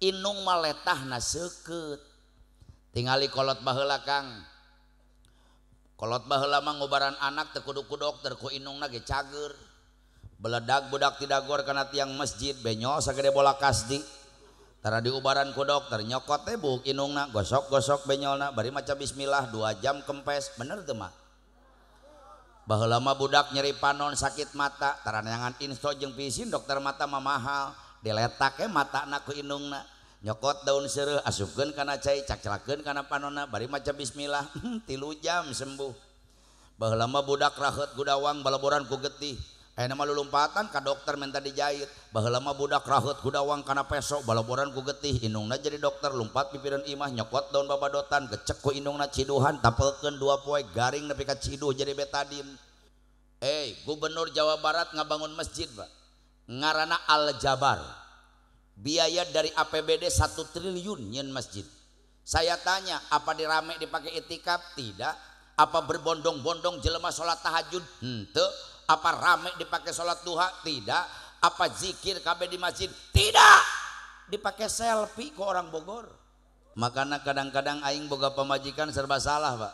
Inung mah letahna seukeut. Tingali kolot baheula Kang. Kolot baheula mah ngubaran anak teu kudu ku dokter ku inungna ge cager. Beledag budak tidagor kana tiang masjid benyol sagede bola kasdi. Tara diubaran ku dokter nyokot teh buuk inungna gosok-gosok benyolna bari maca bismillah 2 jam kempes bener teu mah. Baheula mah budak nyeri panon sakit mata tara neangan insto jeung pisin dokter mata mah mahal diletak we matana ku inungna nyokot daun seureuh asupkeun kana cai cakclakeun kana panonna bari maca bismillah 3 jam sembuh. Baheula mah budak raheut gudawang balaboran ku getih ayeuna mah lulumpatan ka dokter minta dijahit. Baheula mah budak raheut gudawang kana peso balaboran ku getih inungna jadi dokter lumpat pipireun imah nyokot daun babadotan gecek ku inungna ciduhan tapelkeun 2 poe garing nepi ka ciduh jadi betadin. Gubernur Jawa Barat ngabangun masjid Pak ngaranna Al Jabar, biaya dari APBD 1 triliun nyeun masjid. Saya tanya, apa dirame dipakai itikaf? Tidak. Apa berbondong-bondong jelema salat tahajud? Henteu. Apa rame dipakai sholat duha? Tidak. Apa zikir kabeh di masjid? Tidak. Dipakai selfie ke orang Bogor. Makanya kadang-kadang aing boga pamajikan serba salah Pak.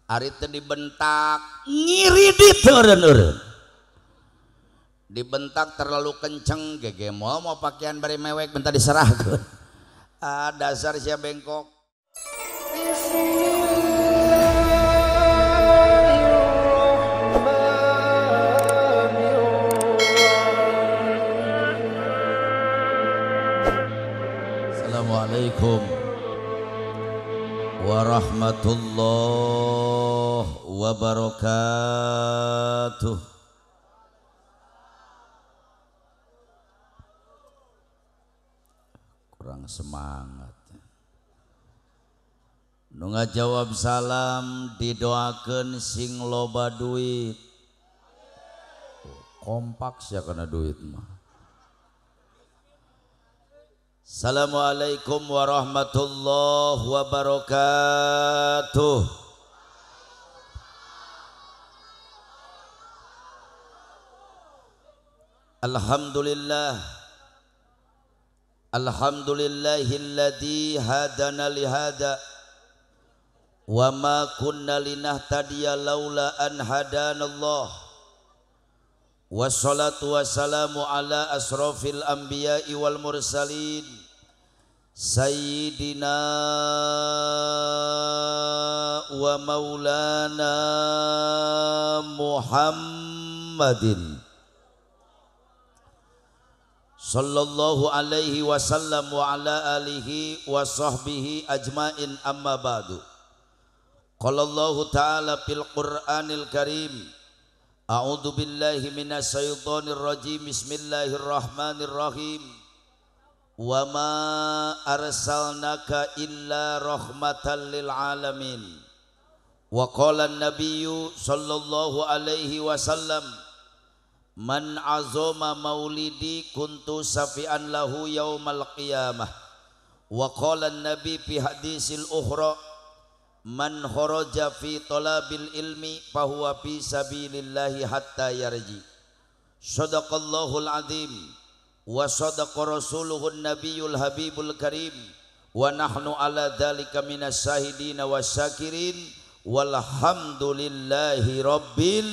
Ari teu dibentak ngiridit eureun-eureun. Dibentak terlalu kenceng gegemol mau pakaian bari mewek minta diserahkeun. Ah dasar sia bengkok. Assalamualaikum warahmatullahi wabarakatuh. Kurang semangat. Nu ngajawab salam didoakeun sing loba duit. Kompak sia kana duit mah. Assalamualaikum warahmatullahi wabarakatuh. Alhamdulillah. Alhamdulillahilladzi hadana lihada wa ma kunna linahtadiya laula an hadanallah. Wassalatu wassalamu ala asrafil anbiya'i wal mursalin sayyidina wa maulana Muhammadin sallallahu alaihi wasallam wa ala alihi wa sahbihi ajmain amma ba'du. Qala Allahu ta'ala fil Qur'anil Karim, a'udzu billahi minasyaitonir rajim, bismillahirrahmanirrahim. Wa ma arsalnaka illa rahmatan lil alamin. Wa qala an-nabiyyu sallallahu alaihi wasallam, man azama maulidi kuntu safian lahu yaumal qiyamah. Wa qala an-nabi fi hadisil ukhra, man kharaja fi talabil ilmi fahuwa fi sabilillahi hatta yarji. Shadaqallahul azim wa sadaqa rasuluhun nabiyul habibul karim wa nahnu ala dzalika minas syahidin wasyakirin walhamdulillahi rabbil.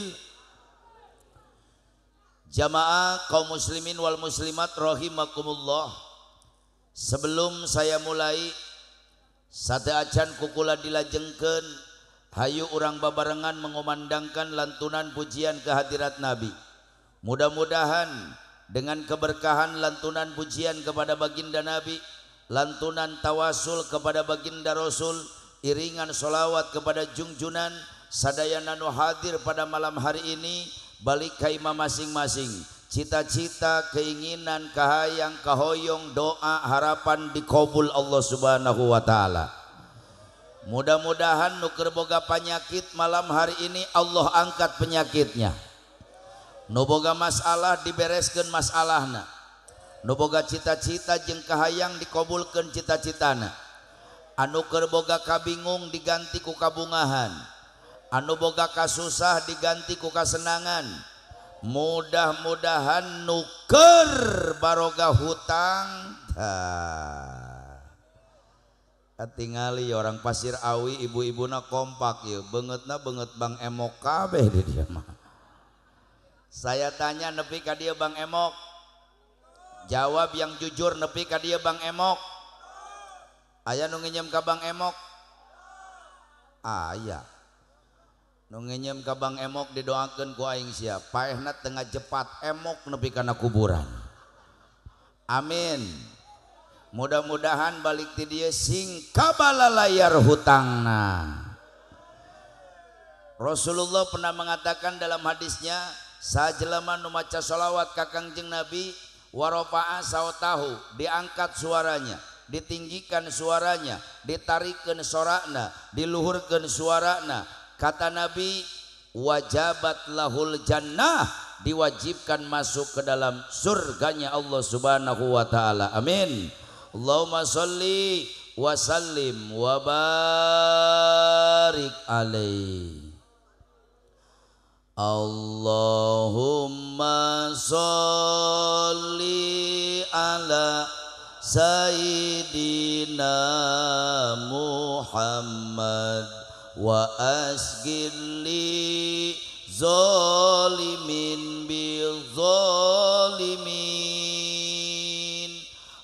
Jamaah kaum muslimin wal muslimat rahimakumullah. Sebelum saya mulai sate acan kukula dilajengkeun, hayu urang babarengan mengumandangkan lantunan pujian kehadirat Nabi. Mudah-mudahan dengan keberkahan lantunan pujian kepada baginda Nabi, lantunan tawasul kepada baginda Rasul, iringan solawat kepada jungjunan sadayana nu hadir pada malam hari ini balik ka imah masing-masing. Cita-cita, keinginan, kahayang, kahoyong, doa, harapan dikabul Allah Subhanahu wa taala. Mudah-mudahan nu keur boga penyakit malam hari ini Allah angkat penyakitnya. Nu boga masalah dibereskeun masalahna. Nu boga cita-cita jeung kahayang dikabulkeun cita-citana. Anu keur boga kabingung diganti ku kabungahan. Anu boga kasusah diganti ku kasenangan. Mudah-mudahan nuker baroga hutang. Katingali orang Pasir Awi ibu-ibuna kompak ya, beungeutna beungeut Bang Emok kabeh di dia mah. Saya tanya nepi ka dieu Bang Emok. Jawab yang jujur nepi ka dieu Bang Emok. Aya nu nginjem ka Bang Emok? Aya. Nu nginjem ka Bang Emok didoakeun ku aing sia, paehna tengah jepat emok nepi kana kuburan. Amin. Mudah-mudahan balik ti dieu sing kabalalayar hutangna. Rasulullah pernah mengatakan dalam hadisnya, sajelema nu maca sholawat ka Kangjeng Nabi warofa'a sautahu, diangkat suaranya, ditinggikan suaranya, ditarikeun sorana, diluhurkeun suarana. Kata Nabi, wajabat lahul jannah, diwajibkan masuk ke dalam surganya Allah Subhanahu wa taala. Amin. Allahumma sholli wa sallim wa barik alaihi. Allahumma sholli ala Sayyidina Muhammad wa asgilli zalimin bil zalimin.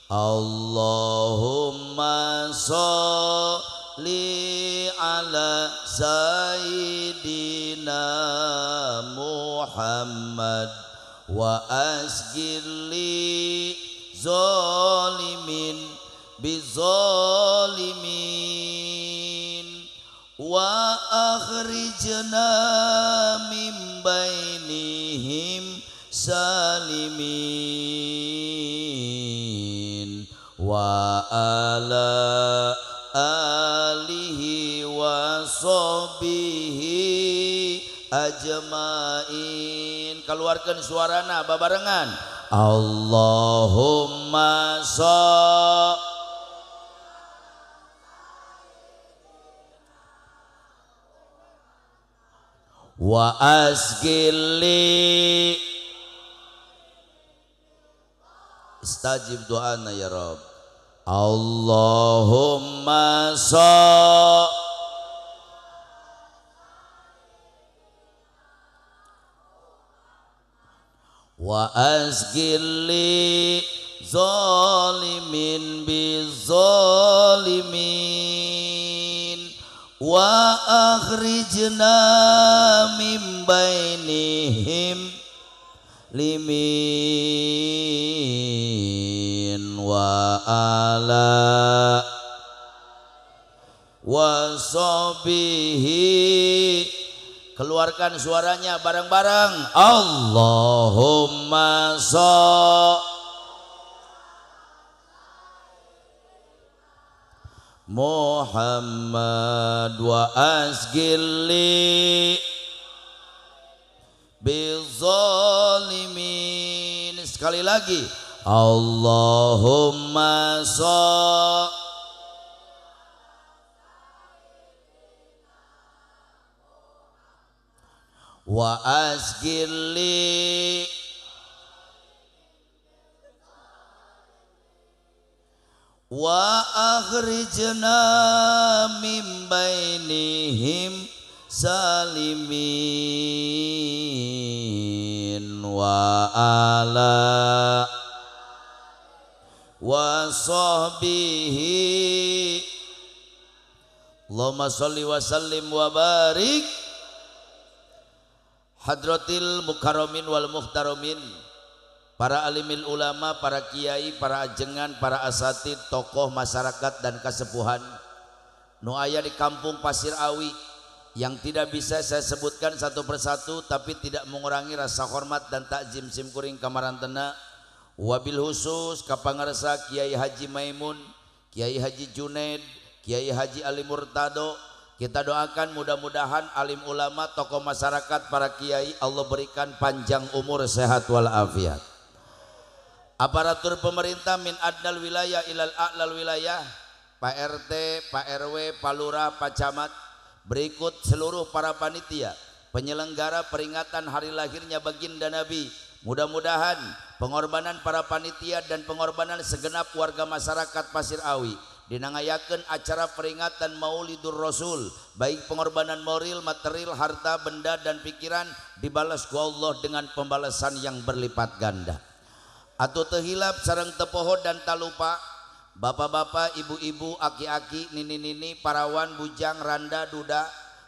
Allahumma sholli ala Sayyidina Muhammad wa asgilli zalimin bizalimin wa akhrijna min bainihim salimin wa ala alihi wa sahbihi ajmain. Keluarkan suarana babarengan. Allahumma sholli wa asgilli istajib doana ya Rabb. Allahumma sholli wa asgilli zalimin bizalimin wa akhrijna min bainihim limin wa ala wa sahbihi. Keluarkan suaranya bareng-bareng. Allahumma sholli Muhammad wa asgilli bizalimin. Sekali lagi. Allahumma sholli wa asgilli wa akhrijna min bainihim salimin wa ala wa sahbihi. Allahumma sholli wa sallim wa barik hadratil mukarramin wal muhtaramin, para alimil ulama, para kiai, para ajengan, para asatid, tokoh masyarakat dan kasepuhan nu aya di kampung Pasir Awi yang tidak bisa saya sebutkan satu persatu, tapi tidak mengurangi rasa hormat dan takzim simkuring kamarantena. Wabil khusus kapangarsa Kiai Haji Maimun, Kiai Haji Junaid, Kiai Haji Ali Murtado. Kita doakan mudah-mudahan alim ulama, tokoh masyarakat, para kiai Allah berikan panjang umur, sehat walafiat. Aparatur pemerintah min adnal wilayah ilal a'lal wilayah, Pak RT, Pak RW, Pak Lurah, Pak Camat, berikut seluruh para panitia penyelenggara peringatan hari lahirnya baginda Nabi. Mudah-mudahan pengorbanan para panitia dan pengorbanan segenap warga masyarakat Pasir Awi dina ngayakeun acara peringatan Maulidur Rasul, baik pengorbanan moral, material, harta, benda dan pikiran dibalas ku Allah dengan pembalasan yang berlipat ganda. Atuh teu hilap sareng teu poho dan tak lupa bapak-bapak, ibu-ibu, aki-aki, nini-nini, parawan, bujang, randa, duda,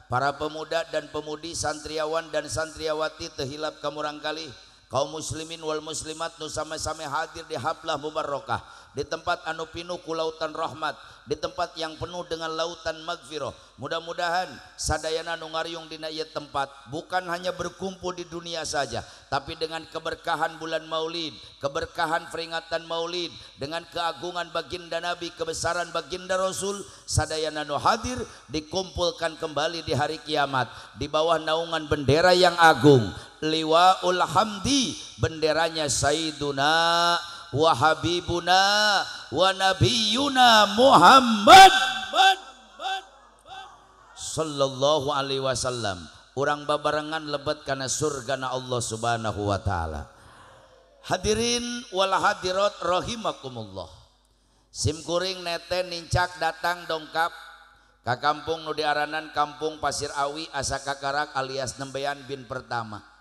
para pemuda dan pemudi, santriawan dan santriawati, teu hilap ka murangkalih kaum muslimin wal muslimat nu sama-sama hadir di haflah mubarokah, di tempat anu pinuh ku lautan rahmat, di tempat yang penuh dengan lautan magfirah. Mudah-mudahan sadayana nu ngariung dina ieu tempat bukan hanya berkumpul di dunia saja, tapi dengan keberkahan bulan Maulid, keberkahan peringatan Maulid, dengan keagungan baginda Nabi, kebesaran baginda Rasul, sadayana nu hadir dikumpulkan kembali di hari kiamat di bawah naungan bendera yang agung, Liwaul Hamdi, benderanya Sayyiduna wa Habibuna wa Nabiyuna Muhammad sallallahu alaihi wasallam. Urang babarengan lebet kana surgana Allah Subhanahu wa taala. Hadirin wal hadirat rahimakumullah. Simkuring neten nincak datang dongkap ka kampung nu diaranan Kampung Pasir Awi asa kakarak alias nembean bin pertama.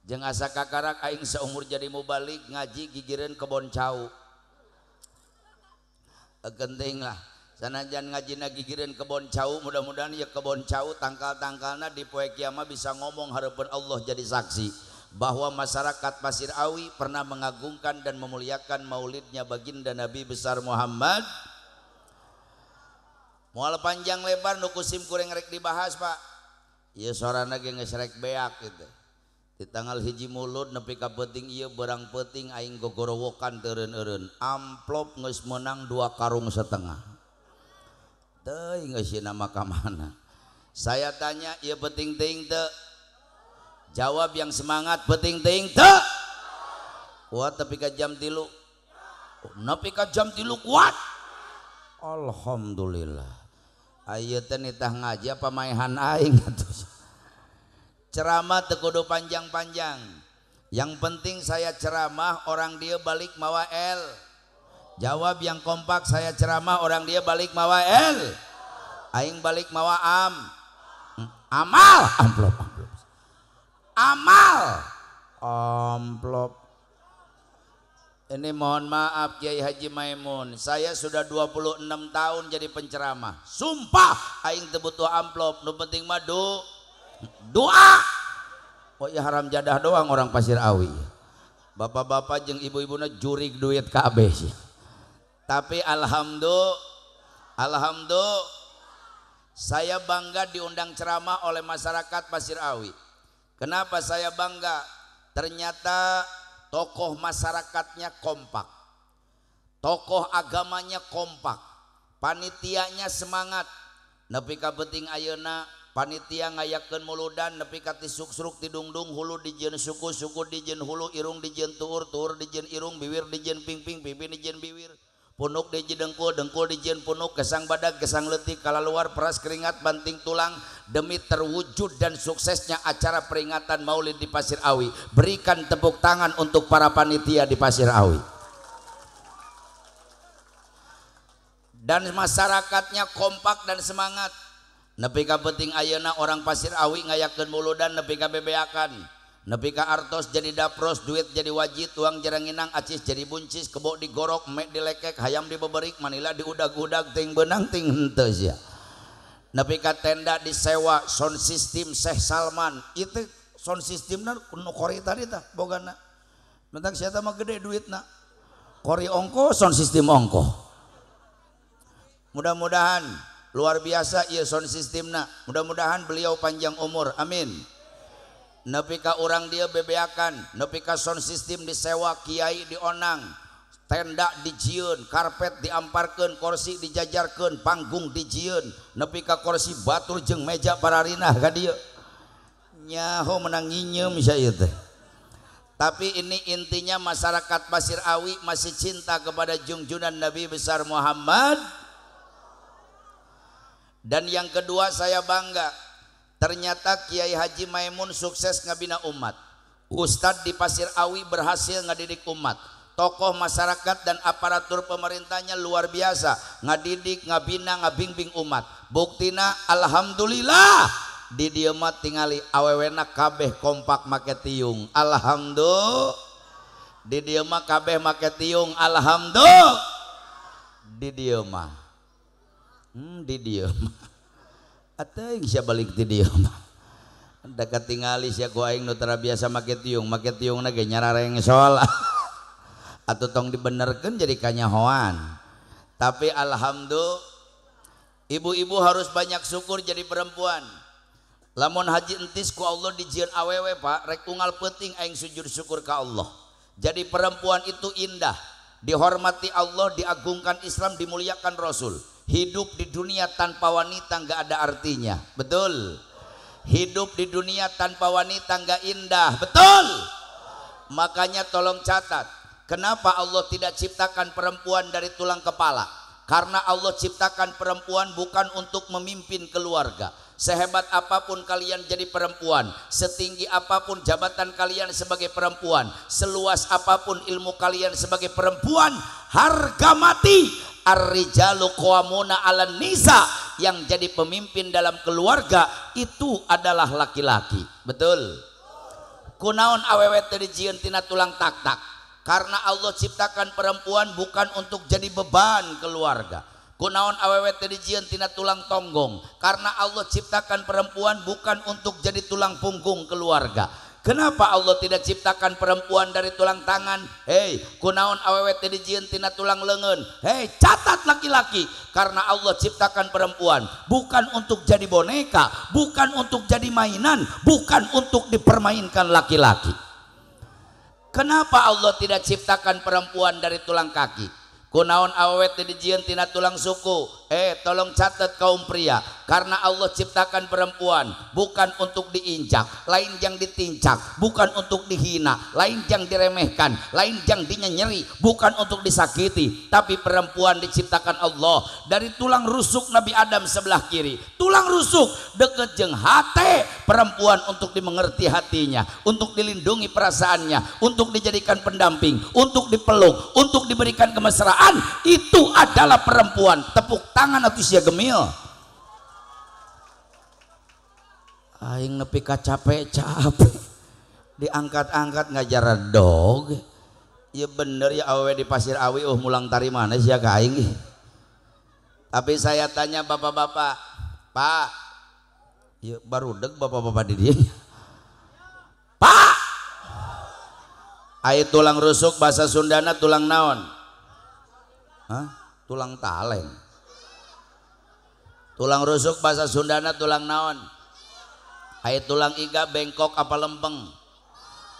Jeung asa kakarak aing seumur jadi mubalik ngaji gigireun kebon cau. Genting lah sanajan ngajina gigireun kebon cau, mudah-mudahan ya kebon cau tangkal-tangkalna di poe kiamat bisa ngomong hareupeun Allah jadi saksi bahwa masyarakat Pasir Awi pernah mengagungkan dan memuliakan maulidnya baginda Nabi besar Muhammad. Moal panjang lebar nu ku sim kuring rek dibahas, Pak. Ieu sorana ge geus rek beak gitu. Di tanggal 1 Mulud nepi ka peuting ieu berang peuting aing gogorowokan teureun-eureun. Amplop geus meunang 2,5 karung. Teuing geus nama ka mana. Saya tanya ieu peuting teuing teu? Jawab yang semangat, peuting teuing teu? Kuat nepi ka jam 3. Nepi ka jam 3 kuat. Alhamdulillah. Ayeuna teh nitah ngaji apa maehan aing atuh. Ceramah teu kudu panjang-panjang. Yang penting saya ceramah orang dia balik mawa L. Jawab yang kompak, saya ceramah orang dia balik mawa L. Aing balik mawa am. Amal amplop amplop. Amal amplop. Ini mohon maaf Kiai Haji Maimun, saya sudah 26 tahun jadi penceramah. Sumpah aing teu butuh amplop, nu penting mah doa. Oh ya haram jadah doang orang Pasir Awi. Bapak-bapak jeung ibu-ibuna jurig duit kabeh sih. Tapi alhamdulillah, saya bangga diundang ceramah oleh masyarakat Pasir Awi. Kenapa saya bangga? Ternyata tokoh masyarakatnya kompak, tokoh agamanya kompak, panitianya semangat. Nepi ka peuting ayeuna panitia ngayakeun muludan nepi ka ti suksruk ti dungdung, hulu dijieun suku, suku dijieun hulu, irung dijieun tuur, tuur dijieun irung, biwir dijieun pingping, pipin dijieun biwir, punuk dijieun dengkul, dengkul dijieun punuk, gesang badag, gesang leutik, kalaluar peras keringat, banting tulang demi terwujud dan suksesnya acara peringatan Maulid di Pasir Awi. Berikan tepuk tangan untuk para panitia di Pasir Awi. Dan masyarakatnya kompak dan semangat. Nepi ka peuting ayeuna orang Pasir Awi ngayakeun muludan nepi ka bebeakan, nepi ka artos jadi dapros, duit jadi wajit, tuang jeranginang, acis jadi buncis, kebo digorok, mek dilekek, hayam dibeberik, manila diudag-udag, ting benang ting henteu sia. Nepi ka tenda disewa, sound system Syekh Salman, itu sound systemna nu kori tadi tah bogana. Mentak sia mah gede duitna. Kori ongko, sound system ongko. Mudah-mudahan luar biasa ieu sound systemna. Mudah-mudahan beliau panjang umur. Amin. Nepi ka urang dia bebeakan, nepi ka sound system disewa, kiai dionang, tenda dijieun, karpet diamparkeun, kursi dijajarkeun, panggung dijieun, nepi ka kursi batur jeung meja pararinah ka dieu. Nyaho menang nginyeum sia ieu teh. Tapi ini intinya masyarakat Pasir Awi masih cinta kepada junjungan Nabi besar Muhammad. Dan yang kedua saya bangga, ternyata Kiai Haji Maimun sukses ngabina umat. Ustadz di Pasir Awi berhasil ngadidik umat. Tokoh masyarakat dan aparatur pemerintahnya luar biasa, ngadidik, ngabina, ngabingbing umat. Buktina alhamdulillah di dieu mah tingali awewena kabeh kompak make tiung. Alhamdulillah. Di dieu mah kabeh make tiung. Alhamdulillah. Di dieu mah. Di dieu mah. Ateuing sia balik di dieu mah. Da katingali sia ku aing nu tara biasa make tiung, make tiungna ge nyararengsol. Atau tong dibenerkeun jadi kanyahoan. Tapi alhamdulillah ibu-ibu harus banyak syukur jadi perempuan. Lamun haji entis ku Allah dijieun awewe Pak, rek unggal peuting aing sujud syukur ka Allah. Jadi perempuan itu indah, dihormati Allah, diagungkan Islam, dimuliakan Rasul. Hidup di dunia tanpa wanita nggak ada artinya. Betul. Hidup di dunia tanpa wanita nggak indah. Betul. Makanya tolong catat, kenapa Allah tidak ciptakan perempuan dari tulang kepala? Karena Allah ciptakan perempuan bukan untuk memimpin keluarga. Sehebat apapun kalian jadi perempuan, setinggi apapun jabatan kalian sebagai perempuan, seluas apapun ilmu kalian sebagai perempuan, harga mati. Ar-rijalu qawwamuna 'alan nisa, yang jadi pemimpin dalam keluarga itu adalah laki-laki. Betul. Kunaon awewe teu dijieun tina tulang tak-tak? Karena Allah ciptakan perempuan bukan untuk jadi beban keluarga. Kunaon awewe teu dijieun tina tulang tonggong? Karena Allah ciptakan perempuan bukan untuk jadi tulang punggung keluarga. Kenapa Allah tidak ciptakan perempuan dari tulang tangan? Hei, kunaon awewe teu dijieun tina tulang leungeun? Hei, catat laki-laki. Karena Allah ciptakan perempuan bukan untuk jadi boneka, bukan untuk jadi mainan, bukan untuk dipermainkan laki-laki. Kenapa Allah tidak ciptakan perempuan dari tulang kaki? Kunaon awewe teu dijieun tina tulang suku? Tolong catat kaum pria. Karena Allah ciptakan perempuan bukan untuk diinjak, lain yang ditincak, bukan untuk dihina, lain yang diremehkan, lain yang dinyenyeri, bukan untuk disakiti. Tapi perempuan diciptakan Allah dari tulang rusuk Nabi Adam sebelah kiri. Tulang rusuk deket jeung hate perempuan untuk dimengerti hatinya, untuk dilindungi perasaannya, untuk dijadikan pendamping, untuk dipeluk, untuk diberikan kemesraan. Itu adalah perempuan. Tepuk tangan atuh sia gemil. Aing nepi ka capek-capek diangkat-angkat ngajar dog. Ya bener ya awewe di Pasir Awi mulang tari mana sia ka aing. Tapi saya tanya bapak-bapak, Pak, ya barudeg bapak-bapak di dieu. Pak, aya tulang rusuk bahasa Sundana tulang naon? Hah? Tulang taleng. Tulang rusuk bahasa Sundana tulang naon? Hai tulang iga bengkok apa lempeng?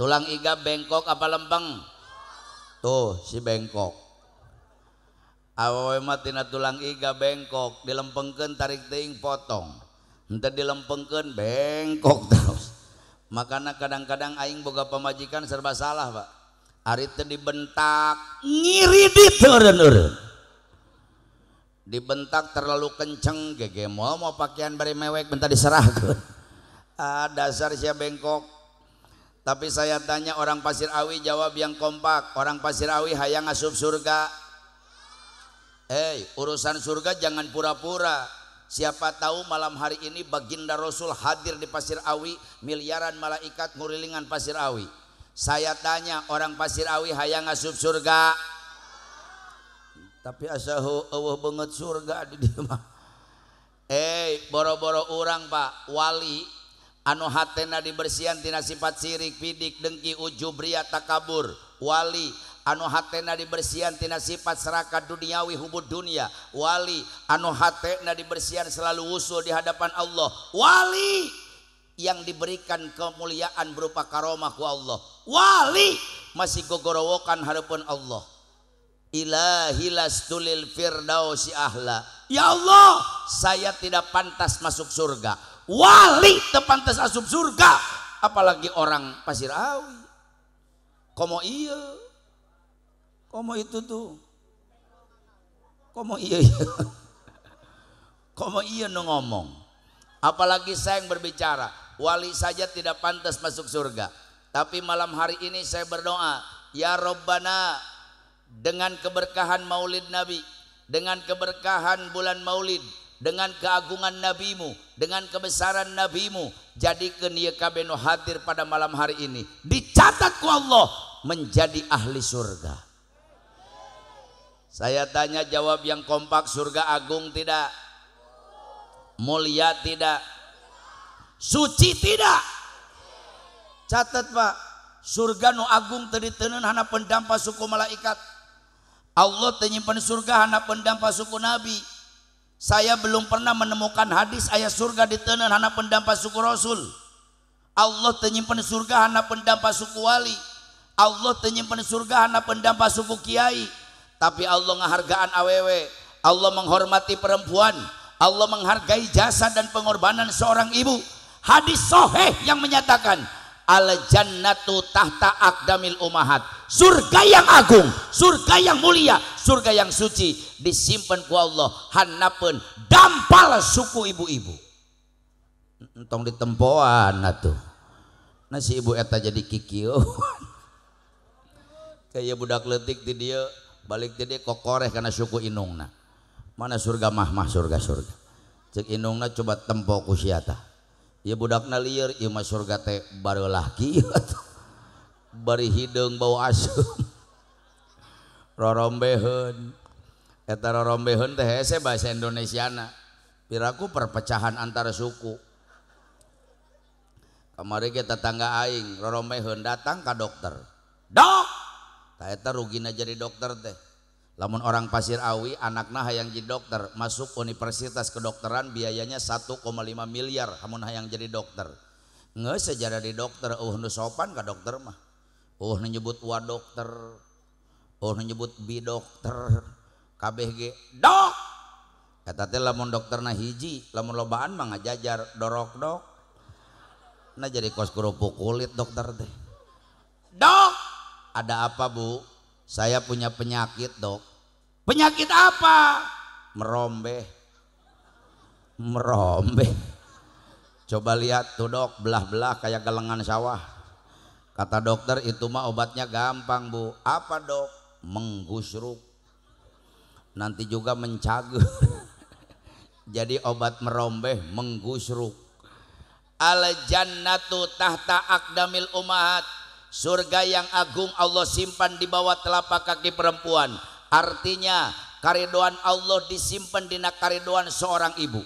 Tulang iga bengkok apa lempeng? Tuh si bengkok. Awewe mah tina tulang iga bengkok, dilempengkeun tarik teuing potong. Henteu dilempengkeun bengkok terus. Makana kadang-kadang aing boga pamajikan serba salah, Pak. Ari teu dibentak ngiridit eureun-eureun. Dibentak terlalu kenceng gege moal mau pakaian bari mewek bentar diserahkeun. Ah, dasar sia bengkok. Tapi saya tanya orang Pasir Awi jawab yang kompak. Orang Pasir Awi hayang asup surga. Urusan surga jangan pura-pura. Siapa tahu malam hari ini baginda Rasul hadir di Pasir Awi, miliaran malaikat ngurilingan Pasir Awi. Saya tanya orang Pasir Awi hayang asup surga. Tapi asa eueuh beungeut surga di dieu mah. Boro-boro urang Pak, wali anu hatena dibersihan tina sifat sirik, pidik, dengki, ujub, riya, takabur. Wali anu hatena dibersihan tina sifat serakah duniawi, hubud dunia. Wali anu hatena dibersihan selalu wusul di hadapan Allah. Wali yang diberikan kemuliaan berupa karomah ku Allah. Wali masih gogorowokan harapan Allah. Ilahi lastulil firdausi ahla. Ya Allah, saya tidak pantas masuk surga. Wali terpantas asup surga, apalagi orang Pasir Awi. Komo iya, komo itu tuh, komo iya, komo iya nu ngomong. Apalagi saya yang berbicara, wali saja tidak pantas masuk surga. Tapi malam hari ini saya berdoa, ya Robbana, Dengan keberkahan Maulid Nabi, dengan keberkahan bulan Maulid, dengan keagungan nabimu, dengan kebesaran nabimu, jadikeun ieu kabeh nu hadir pada malam hari ini dicatat ku Allah menjadi ahli surga. Saya tanya, jawab yang kompak, surga agung tidak? Mulia tidak? Suci tidak? Catat Pak, surga nu agung teu diteunkeun hanapeun dampa suku malaikat. Allah teu nyimpen surga hanapeun dampa suku nabi. Saya belum pernah menemukan hadis ayat surga diteunkeun hanapeun dampa suku rasul. Allah teu nyimpen surga hanapeun dampa suku wali. Allah teu nyimpen surga hanapeun dampa suku kiai. Tapi Allah ngahargaan awewe, Allah menghormati perempuan, Allah menghargai jasa dan pengorbanan seorang ibu. Hadis sahih yang menyatakan al jannatu tahta aqdamil umahat. Surga yang agung, surga yang mulia, surga yang suci disimpan ku Allah hanapeun dampal suku ibu-ibu. Entong ditempoan atuh. Nah si ibu eta jadi kikieu. Kayak budak leutik di dieu balik di dieu kokoreh kana suku inungna. Mana surga mah surga surga. Cek inungna coba tempo ku sia tah. Ieu budakna lieur, ieu mah surga teh bareulah kieu atuh. Bari hideung bau asem. Rorombeheun. Eta rorombeheun teh hese bahasa Indonesiana. Piraku perpecahan antara suku. Kamari ge tetangga aing rorombeheun datang ka dokter. Dok, tah eta rugina jadi dokter teh. Lamun orang Pasir Awi anakna hayang jadi dokter, masuk universitas kedokteran biayanya 1,5 miliar lamun hayang jadi dokter. Geus sejarah di dokter eueuh nu sopan ka dokter mah. Eueuh nu nyebut wa dokter, eueuh nu nyebut bi dokter, kabeh ge dok. Eta teh lamun dokterna hiji, lamun lobaan mah ngajajar dorok dok. Nah jadi kos kerupuk kulit dokter teh. Dok, ada apa bu? Saya punya penyakit dok. Penyakit apa? Merombeh. Merombeh. Coba lihat tuh dok, belah-belah kayak galengan sawah. Kata dokter itu mah obatnya gampang bu. Apa dok? Menggusruk. Nanti juga mencager. Jadi obat merombeh menggusruk. Al jannatu tahta aqdamil umahat. Surga yang agung Allah simpan di bawah telapak kaki perempuan. Artinya karidoan Allah disimpan dina karidoan seorang ibu.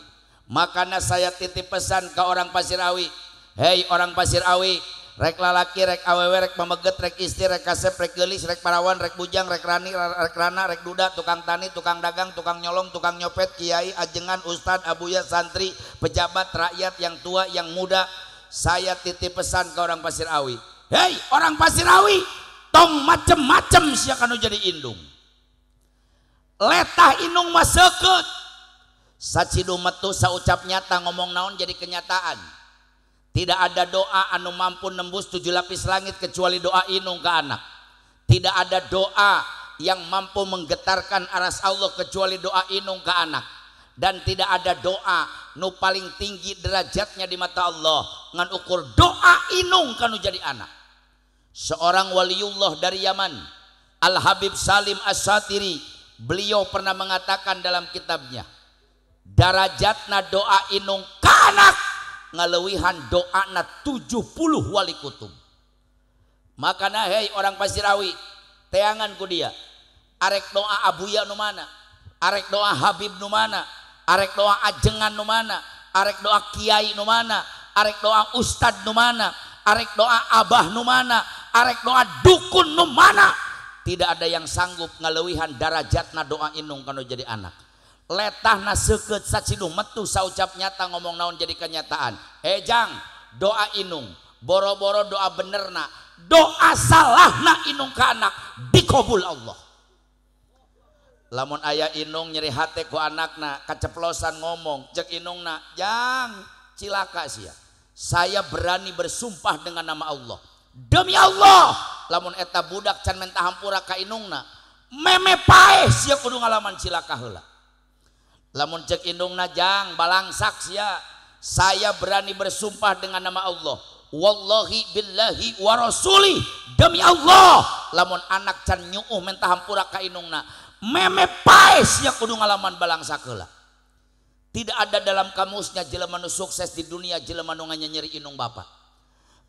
Makanya saya titip pesan ke orang Pasir Awi. Hei orang Pasir Awi, rek lalaki, rek awewe, rek pameget, rek istri, rek kasep, rek geulis, rek parawan, rek bujang, rek rani, rek rana, rek duda, tukang tani, tukang dagang, tukang nyolong, tukang nyopet, kiai, ajengan, ustad, abuya, santri, pejabat, rakyat yang tua, yang muda. Saya titip pesan ke orang Pasir Awi. Hei orang Pasir Awi, tong macem-macem sia kanu jadi indung. Letah indung mah seukeut. Sacidu metu saucap nyata ngomong naon jadi kenyataan. Tidak ada doa anu mampu nembus 7 lapis langit kecuali doa inung ke anak. Tidak ada doa yang mampu menggetarkan aras Allah kecuali doa inung ke anak. Dan tidak ada doa nu paling tinggi derajatnya di mata Allah ngan ukur doa inung kanu jadi anak. Seorang waliullah dari Yaman, Al Habib Salim As-Satiri, beliau pernah mengatakan dalam kitabnya, darajatna doa inung ka anak ngaleuwihan doana 70 wali kutub. Makana hei orang Pasir Awi, teangan ku dia, arek doa abuya nu mana, arek doa habib nu mana, arek doa ajengan nu mana, arek doa kiai nu mana, arek doa ustad nu mana, arek doa abah nu mana, arek doa dukun nu mana. Tidak ada yang sanggup ngaleuwihan darajatna doa inung kanu jadi anak. Letahna seukeut saciduh metu saucap nyata ngomong naon jadi kenyataan. Jang, doa inung boro-boro doa benerna, doa salahna inung ka anak dikabul Allah. Lamun aya inung nyeri hate ku anakna kaceplosan ngomong, cek inungna, jang cilaka sia. Saya berani bersumpah dengan nama Allah, demi Allah lamun eta budak can menta hampura ka inungna, meme paeh sia kudu ngalaman cilaka heula. Lamun cek indungna, jang balangsak sia, saya berani bersumpah dengan nama Allah, wallahi billahi wa rasuli, demi Allah Lamun anak can nyuuh menta hampura ka inungna, meme paes nya kudu ngalaman balang sakeula. Tidak ada dalam kamusnya jelema nu sukses di dunia jelema nu nganyeri inung bapa.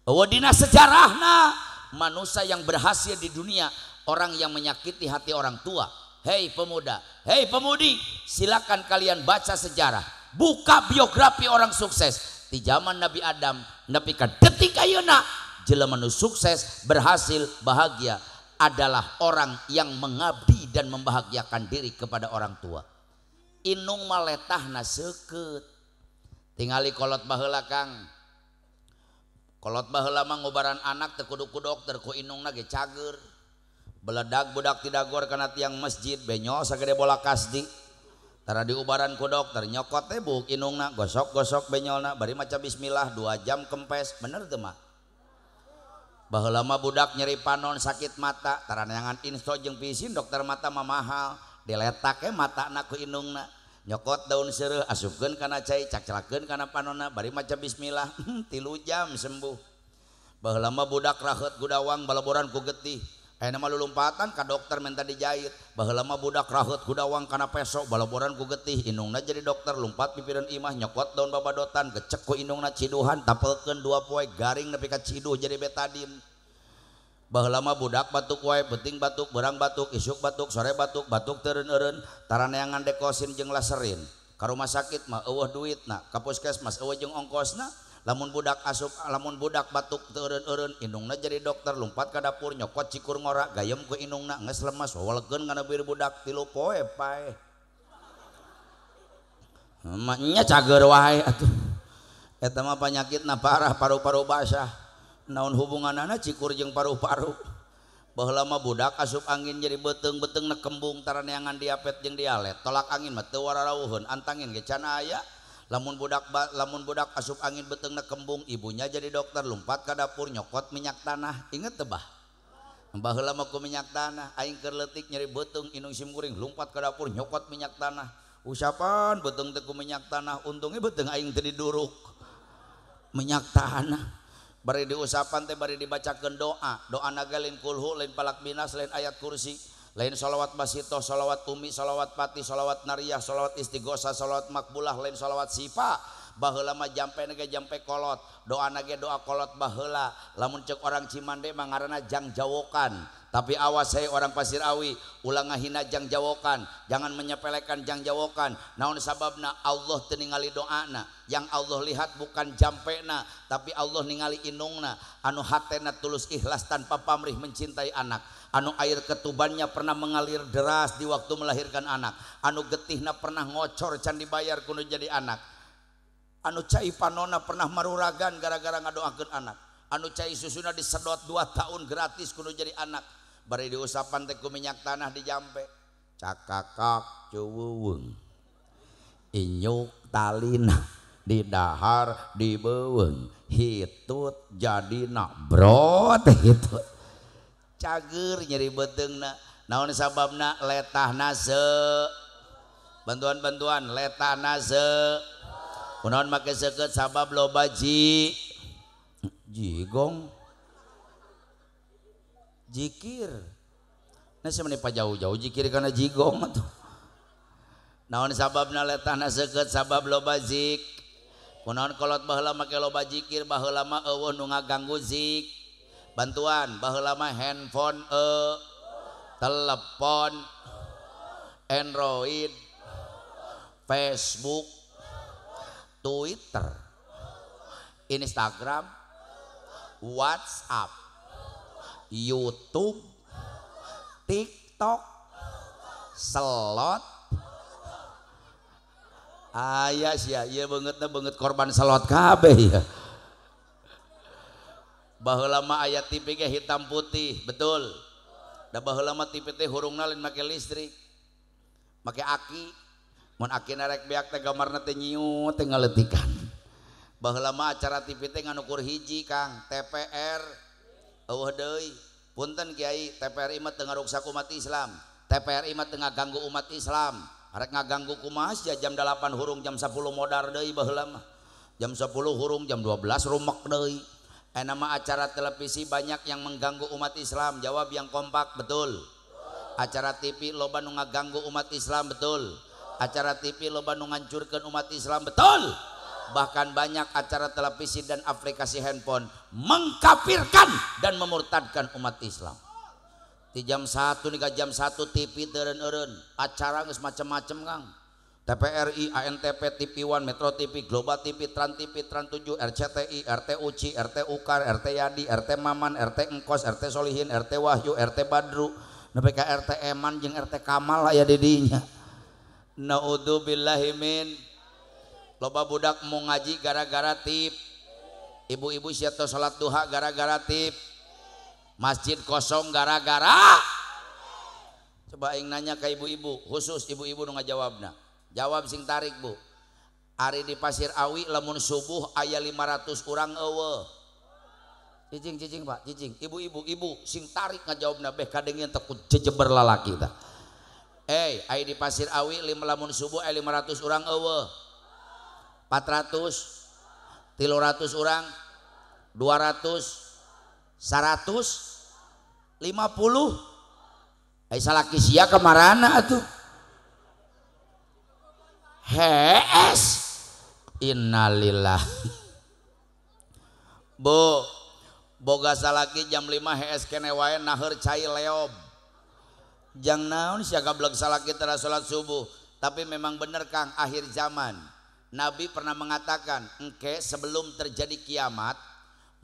Eueuh dina sejarahna manusia yang berhasil di dunia orang yang menyakiti hati orang tua. Hei pemuda, hei pemudi, silakan kalian baca sejarah, buka biografi orang sukses di zaman Nabi Adam nepi ka detik ayeuna. Jelema nu sukses, berhasil, bahagia adalah orang yang mengabdi dan membahagiakan diri kepada orang tua. Inung mah letahna seukeut. Tingali kolot baheula Kang. Kolot baheula mah ngubaran anak teu kudu ku dokter, ku inungna ge cager. Beledag budak tidagor kana tiang masjid, benyol sagede bola kasdi. Tara diubaran ku dokter, nyokot teh buuk inungna, gosok-gosok benyolna, bari maca bismillah 2 jam kempes, bener teu mah? Baheula mah budak nyeri panon sakit mata, tara neangan insto jeung pisin dokter mata mah mahal, diletak we matana ku inungna, nyokot daun seureuh asupkeun kana cai, cakclakeun kana panonna, bari maca bismillah, 3 jam sembuh. Baheula mah budak raheut gudawang balaboran ku getih. Ayeuna mah lulumpatan ka dokter minta dijahit. Baheula mah budak raheut gudawang kana peso balaboran ku getih, inungna jadi dokter lumpat pipireun imah nyokot daun babadotan gecek ku inungna ciduhan tapelkeun 2 poe garing nepi ka ciduh jadi betadin. Baheula mah budak batuk wae, penting batuk, berang batuk, isuk batuk, sore batuk, batuk teureun-eureun, tara neangan dekosin jeung laserin. Ka rumah sakit mah eueuh duitna, ka puskesmas eueuh jeung ongkosna. Lamun budak asup, lamun budak batuk teureun-eureun, indungna jadi dokter lumpat ka dapur nyokot cikur ngora gayem ku indungna geus lemas wawalekeun kana bir budak 3 poe paeh. Nya cager wae atuh. Eta mah panyakitna parah paru-paru basah. Naon hubunganana cikur jeung paru-paru? Baheula mah budak asup angin jadi beuteung-beuteungna kembung tara neangan diapet jeung dialet. Tolak angin mah teu wararauheun, antangin ge can aya. Lamun budak asup angin beuteungna kembung, ibunya jadi dokter lompat ka dapur nyokot minyak tanah. Inget teu bah? Baheula mah ku minyak tanah, aing keur leutik nyeri beuteung indung sim kuring lompat ka dapur nyokot minyak tanah. Usapan beuteung teh ku minyak tanah, untungnya beuteung aing teu diduruk. Minyak tanah. Bari diusapan teh bari dibacakeun doa, doa naga lain kulhu, lain palak binas, lain ayat kursi, lain sholawat basito, sholawat umi, sholawat pati, sholawat nariyah, sholawat istighosa, sholawat makbulah, lain sholawat sifa. Baheula mah jampe nage jampe kolot, doa nage doa kolot baheula. Lamun cek orang Cimande mah ngaranna jang jawokan. Tapi awas hei orang Pasir Awi, ulah ngahina jang jawokan, jangan menyepelekan jang jawokan. Naon sababna? Allah teu ningali doana, yang Allah lihat bukan jampena, tapi Allah ningali inungna, anu hatena tulus ikhlas tanpa pamrih mencintai anak, anu air ketubannya pernah mengalir deras di waktu melahirkan anak, anu getihna pernah ngocor can dibayar kudu jadi anak, anu cai panona pernah maruragan gara-gara ngadoakeun anak, anu cai susuna disedot 2 tahun gratis kudu jadi anak. Bari diusapan teh ku minyak tanah dijampe, cakakak cuweuweung, inyuk talina didahar dibeuweung, hitut jadina brot hitut, cager nyeri beuteungna. Naon sababna? Letahna se, bantuan-bantuan letahna se, kunaon make seukeut sabab loba ji jigong jikir. Nah saya menipa jauh-jauh jikir karena jigong atuh. Naon sababna letahna seukeut sabab loba zik. Kunaon kolot baheula make loba jikir, baheula mah eueuh nu ngaganggu zik. Bantuan baheula mah handphone telepon Android, Facebook, Twitter, Instagram, WhatsApp, YouTube, TikTok, slot. Aya sia, ieu beungeutna beungeut korban slot kabeh ya. Baheula mah aya TV ge hitam putih, betul. Da baheula mah TV teh hurungna lain make listrik, make aki. Mun aki narek beak teh gambarna teh nyiut teh ngaleutikan. Baheula mah acara TV teh ngan ukur hiji Kang, TPR. Eueuh deui, punten Kiai, TPRI mah teu ngaruksak umat Islam, TPRI mah teu ngaganggu umat Islam. Arek ngaganggu kumaha sia jam 8 hurung jam 10 modar deui baheula mah. Jam 10 hurung jam 12 rumek deui. Nama acara televisi banyak yang mengganggu umat Islam. Jawab yang kompak, betul. Acara TV loba nu ngaganggu umat Islam, betul. Acara TV loba nu ngancurkeun umat Islam, betul. Bahkan banyak acara televisi dan aplikasi handphone mengkafirkan dan memurtadkan umat Islam. Di jam 1 nih ka jam 1 TV teureun-eureun, acara geus macem-macem Kang. TPRI, ANTP, TV One, Metro TV, Global TV, Trans TV, Trans 7, RCTI, RT Uci, RT Ukar, RT Yadi, RT Maman, RT Engkos, RT Solihin, RT Wahyu, RT Badru, nepi ka RT Eman jeung RT Kamal aya di dinya. Naudzubillahi min. Loba budak mau ngaji gara-gara tip. Ibu-ibu sia teu salat duha gara-gara tip. Masjid kosong gara-gara. Coba aing nanya ke ibu-ibu, khusus ibu-ibu nu ngajawabna. Jawab sing tarik bu. Ari di Pasir Awi lamun subuh aya 500 urang eueuh. Cicing cicing pak, cicing. Ibu-ibu, ibu sing tarik ngajawabna beh kadengieun teh ku jejeber lalaki tah. Aya di Pasir Awi lamun subuh aya 500 urang eueuh. 400, 300 urang, 200, 150. Ai salaki sia kamarana atuh? Hees. Innalillah. Bu, boga salaki jam 5 hees kene wae naheur cai leob. Jang naon sia gablek salaki tara salat subuh. Tapi memang bener Kang, akhir zaman. Nabi pernah mengatakan, engke sebelum terjadi kiamat,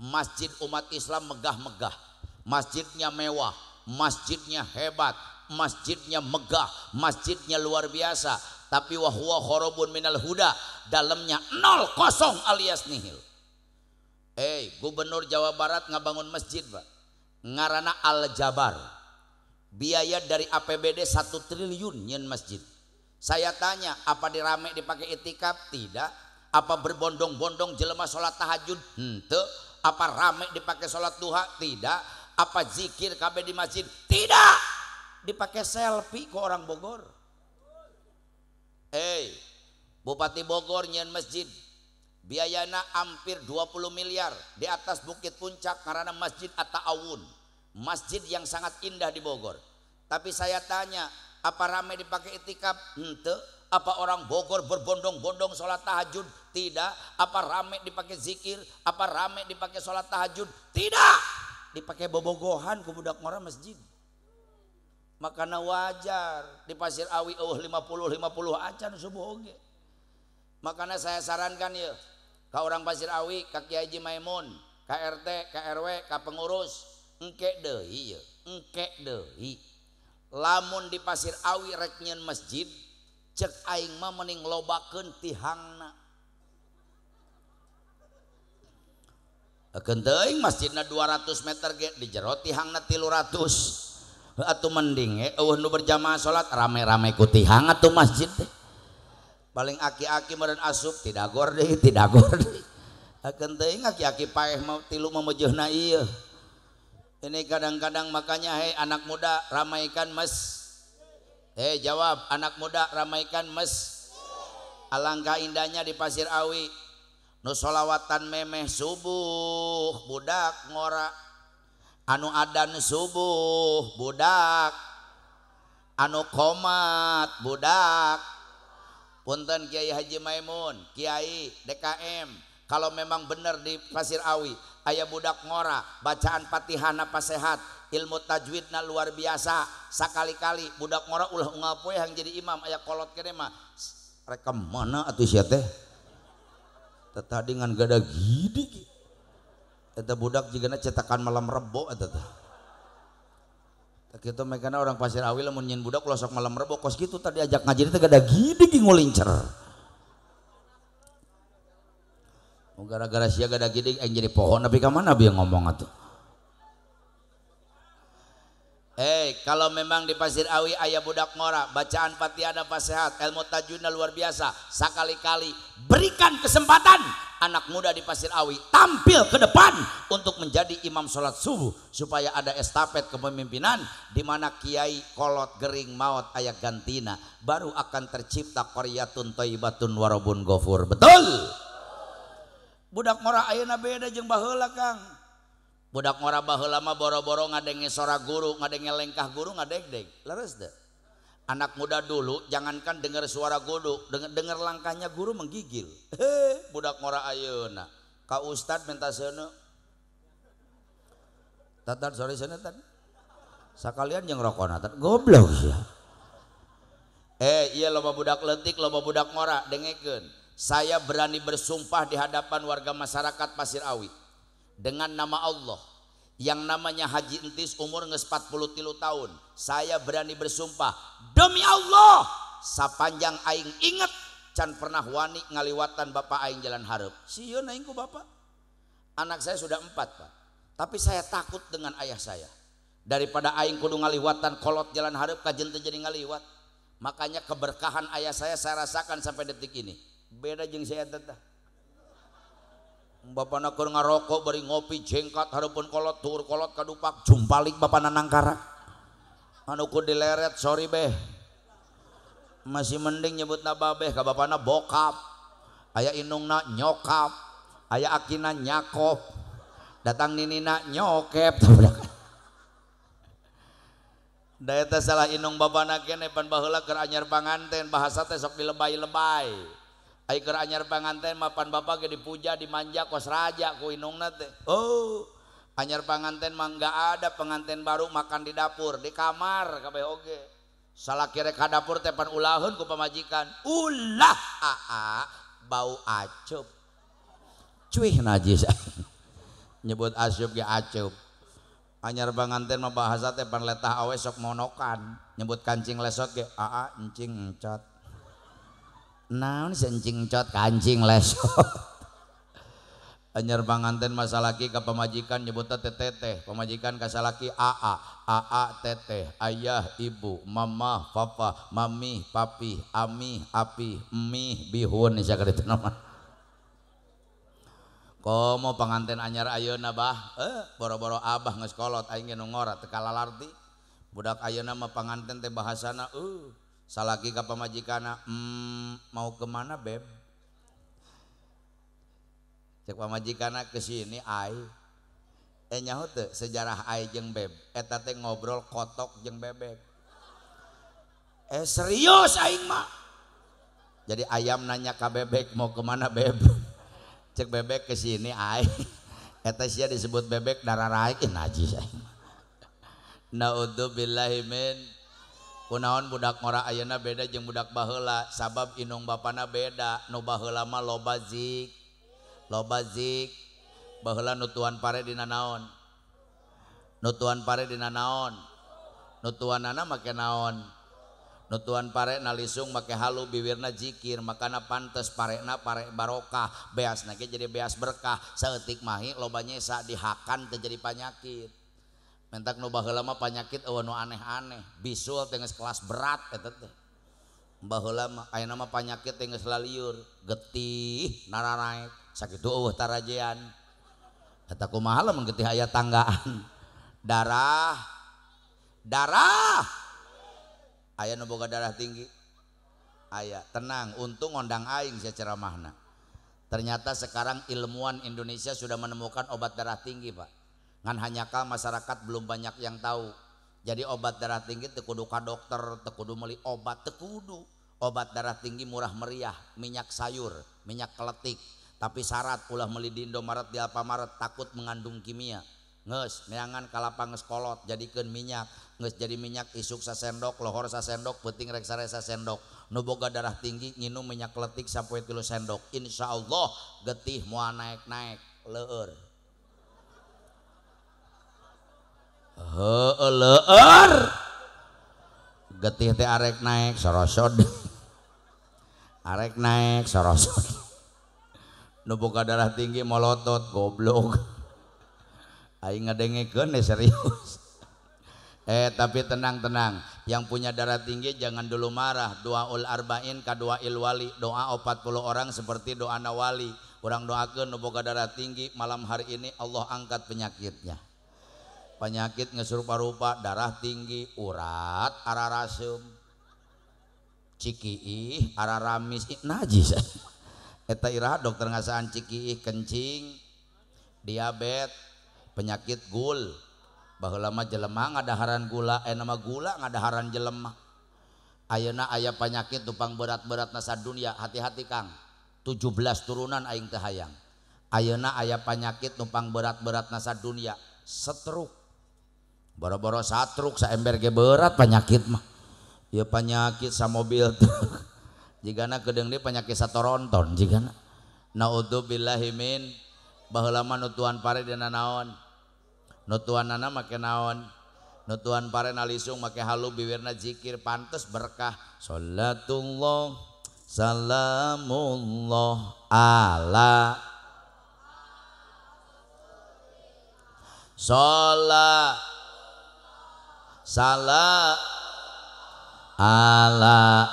masjid umat Islam megah-megah. Masjidnya mewah, masjidnya hebat, masjidnya megah, masjidnya luar biasa. Tapi wahwa khorobun minal huda, dalamnya 0 kosong alias nihil. Gubernur Jawa Barat ngabangun masjid pak, ngarana Al Jabar. Biaya dari APBD 1 triliun nyen masjid. Saya tanya, apa dirame dipakai itikaf? Tidak. Apa berbondong-bondong jelema sholat tahajud? Henteu. Apa rame dipakai sholat duha? Tidak. Apa zikir kabeh di masjid? Tidak. Dipakai selfie ke orang Bogor. Bupati Bogor nyen masjid, biayana hampir 20 miliar di atas bukit puncak karena Masjid At-Ta'awun, masjid yang sangat indah di Bogor. Tapi saya tanya, apa rame dipakai itikaf? Henteu. Apa orang Bogor berbondong-bondong sholat tahajud? Tidak. Apa rame dipakai zikir? Apa rame dipakai sholat tahajud? Tidak. Dipakai bobogohan ku budak ngora masjid. Makana wajar di Pasir Awi eueuh 50-50 acan subuh oge. Makana saya sarankan ya ka orang Pasir Awi, ka Kiai Haji Maimun, ka RT, ka RW, ka pengurus, engke deui ye, engke deui. Lamun di Pasir Awi rek nyeun masjid, cek aing mah mending lobakeun tihangna. Keun teuing masjidna 200 meter ge di jero tihangna 300. Atuh mending eueuh nu berjamaah salat rame-rame ku tihang atuh masjid teh. Paling aki-aki meureun asup tidak gor deui, tidak gor deui. Akeun teuing aki-aki paeh mah tilu memejeuhna ieu. Ini kadang-kadang makanya hei anak muda ramaikan mes. Jawab, anak muda ramaikan mes. Alangkah indahnya di Pasir Awi. Nu solawatan memeh subuh budak ngora. Anu adan subuh budak, anu komat budak. Punten Kiai Haji Maimun, Kiai DKM, kalau memang bener di Pasir Awi aya budak ngora, bacaan Fatihahna pasehat, ilmu tajwidna luar biasa. Sakali-kali budak ngora ulah unggal poe yang jadi imam aya kolot kene mah. Rek mana atuh sia teh? Tadi ngan gada gidi. Eta budak jigana cetakan malam rebo eta teh. Tah kitu mekana orang Pasir Awi lamun nyeun budak ulah sok malam rebo kos kitu tadi ajak ngaji teh gada gidi ngulincer. Gara-gara sia gada gidi aing jadi pohon tapi ka mana bieu ngomong atuh. Kalau memang di Pasir Awi aya budak ngora, bacaan Fatihahna pasehat, ilmu tajwidna luar biasa, sakali-kali berikan kesempatan anak muda di Pasir Awi tampil ke depan untuk menjadi imam sholat subuh supaya ada estafet kepemimpinan di mana kiai kolot gering maut aya gantina, baru akan tercipta qaryatun thayyibatun warabun ghafur. Betul. Budak ngora ayeuna beda jeung baheula Kang. Budak ngora baheula mah boro-boro ngadenge sora guru, ngadenge lengkah guru ngadegdeg. Leres teu? Anak muda dulu jangankan dengar suara guru, dengar langkahnya guru menggigil. Budak ngora ayeuna ka ustad minta seuneu. Tatan sore seuneu tan. Sakalian jeung rokona tan goblok sia. Iya loba budak leutik, loba budak ngora dengekeun. Saya berani bersumpah di hadapan warga masyarakat Pasir Awi dengan nama Allah yang namanya Haji Entis umur geus 43 tahun. Saya berani bersumpah demi Allah, sapanjang aing inget can pernah wani ngaliwatan bapak aing jalan hareup. Sieun aing ku bapak. Anak saya sudah 4, Pak. Tapi saya takut dengan ayah saya. Daripada aing kudu ngaliwatan kolot jalan hareup kajen teu jadi ngaliwat. Makanya keberkahan ayah saya rasakan sampai detik ini. Beda jeung saya teteh. Bapana keur ngarokok bari ngopi jengkat hareupeun kolot tuur kolot kadupak jumpalik bapana nangkara. Anu ku dileret sorry beh. Masih mending nyebutna babeh ka bapana bokap. Aya indungna nyokap, aya akina nyakop. Datang ninina nyokep. Da eta salah indung bapana kene pan baheula keur anyar panganten bahasa teh sok dilebay-lebay. Ai keur anyar panganten mah pan bapak ge dipuja dimanja kos raja ku indungna teh. Oh, anyar panganten mah enggak ada pengantin baru makan di dapur, di kamar kabeh oge. Salaki rek ka dapur teh pan ulaheun ku pamajikan. Ulah aa bau acup. Cuih najis. Nyebut asup ge acup. Anyar panganten mah bahasa teh pan letah awe sok monokan. Nyebut kancing lesot ge aa encing encot. Naon si encing encot kancing lesot. Anyar panganten mah salaki ka pamajikan nyebutna teh teteh, pamajikan ka salaki aa, aa teteh, ayah ibu, mama papa, mami papi, ami api, mie bihun sia ka ditu mah. Komo panganten anyar ayeuna bah, boro-boro abah geus kolot aing ge nu ngora teu kalalarti. Budak ayeuna mah panganten teh bahasana salaki ka pamajikanna, mau kemana beb? Cek pamajikanna ke sini ai. Nyaho teu sejarah ai jeung beb? Eta teh ngobrol kotok jeung bebek. Serius aing mah. Jadi ayam nanya ka bebek mau kemana beb? Cek bebek ke sini ai. Eta sia disebut bebek dararaek najis aing. Naudzubillahi min. Kunaon budak ngora ayeuna beda jeung budak baheula sabab indung bapana beda. Nu baheula mah loba zik. Loba zik. Baheula nutuan pare dina naon? Nutuan pare dina naon? Nutuanana make naon? Nutuan pare nalisung make halu biwirna zikir makana pantes parena pare barokah beasna ge jadi beas berkah saeutik mahi loba nyesa dihakan teu jadi panyakit. Mentak nu baheula mah panyakit eueuh nu aneh-aneh bisul teh geus kelas berat eta teh. Baheula mah ayeuna mah panyakit teh geus lalieur getih nararaek sakitu eueuh tarajean. Eta kumaha lamun getih aya tanggaan. Darah darah aya nu boga darah tinggi aya tenang untung ngondang aing sia ceramahna. Ternyata sekarang ilmuwan Indonesia sudah menemukan obat darah tinggi, Pak. Ngan hanyakal masyarakat belum banyak yang tahu. Jadi obat darah tinggi teu kudu ka dokter, teu kudu meuli obat, teu kudu. Obat darah tinggi murah meriah, minyak sayur, minyak keletik. Tapi syarat ulah meuli di Indomaret, di Alfamaret, takut mengandung kimia. Nges, neangan kalapa nges kolot, jadikeun minyak. Nges jadi minyak isuk sasendok, lohor sasendok, peuting rek sare sasendok. Nu boga darah tinggi nginum minyak keletik sapoe 3 sendok. Insyaallah getih moal naek-naek, leueur. Heueuh leueur. Getih teh arek naek sorosod. Arek naek sorosod. Nu boga darah tinggi molotot goblok. Aing ngadengekeun serius. Tapi tenang-tenang, yang punya darah tinggi jangan dulu marah. Doaul arba'in ka doail wali, doa 40 orang seperti doa nawali. Urang doakeun nu boga darah tinggi malam hari ini Allah angkat penyakitnya. Penyakit geus rupa-rupa, darah tinggi, urat araraseum, cikiih araramis, najis. Eta iraha dokter ngasaan cikiih kencing, diabetes, Penyakit gul. Baheula mah jelema ngadaharan gula, nama gula ngadaharan jelema. Ayeuna aya penyakit tupang berat-beratna sadunya, hati-hati Kang. 17 turunan aing teu hayang. Ayeuna aya penyakit numpang berat-beratna sadunya, stroke. Boro-boro satruk saember ge berat penyakit mah. Ieu penyakit samobil truk. Jigana kedeung deui penyakit satoronton jigana. Naudzubillahi min baheula mah nutuan pare dina naon? Nutuanana make naon? Nutuan pare nalisung make halu biwirna zikir pantes berkah. Salatullah salamullah ala sholat salah ala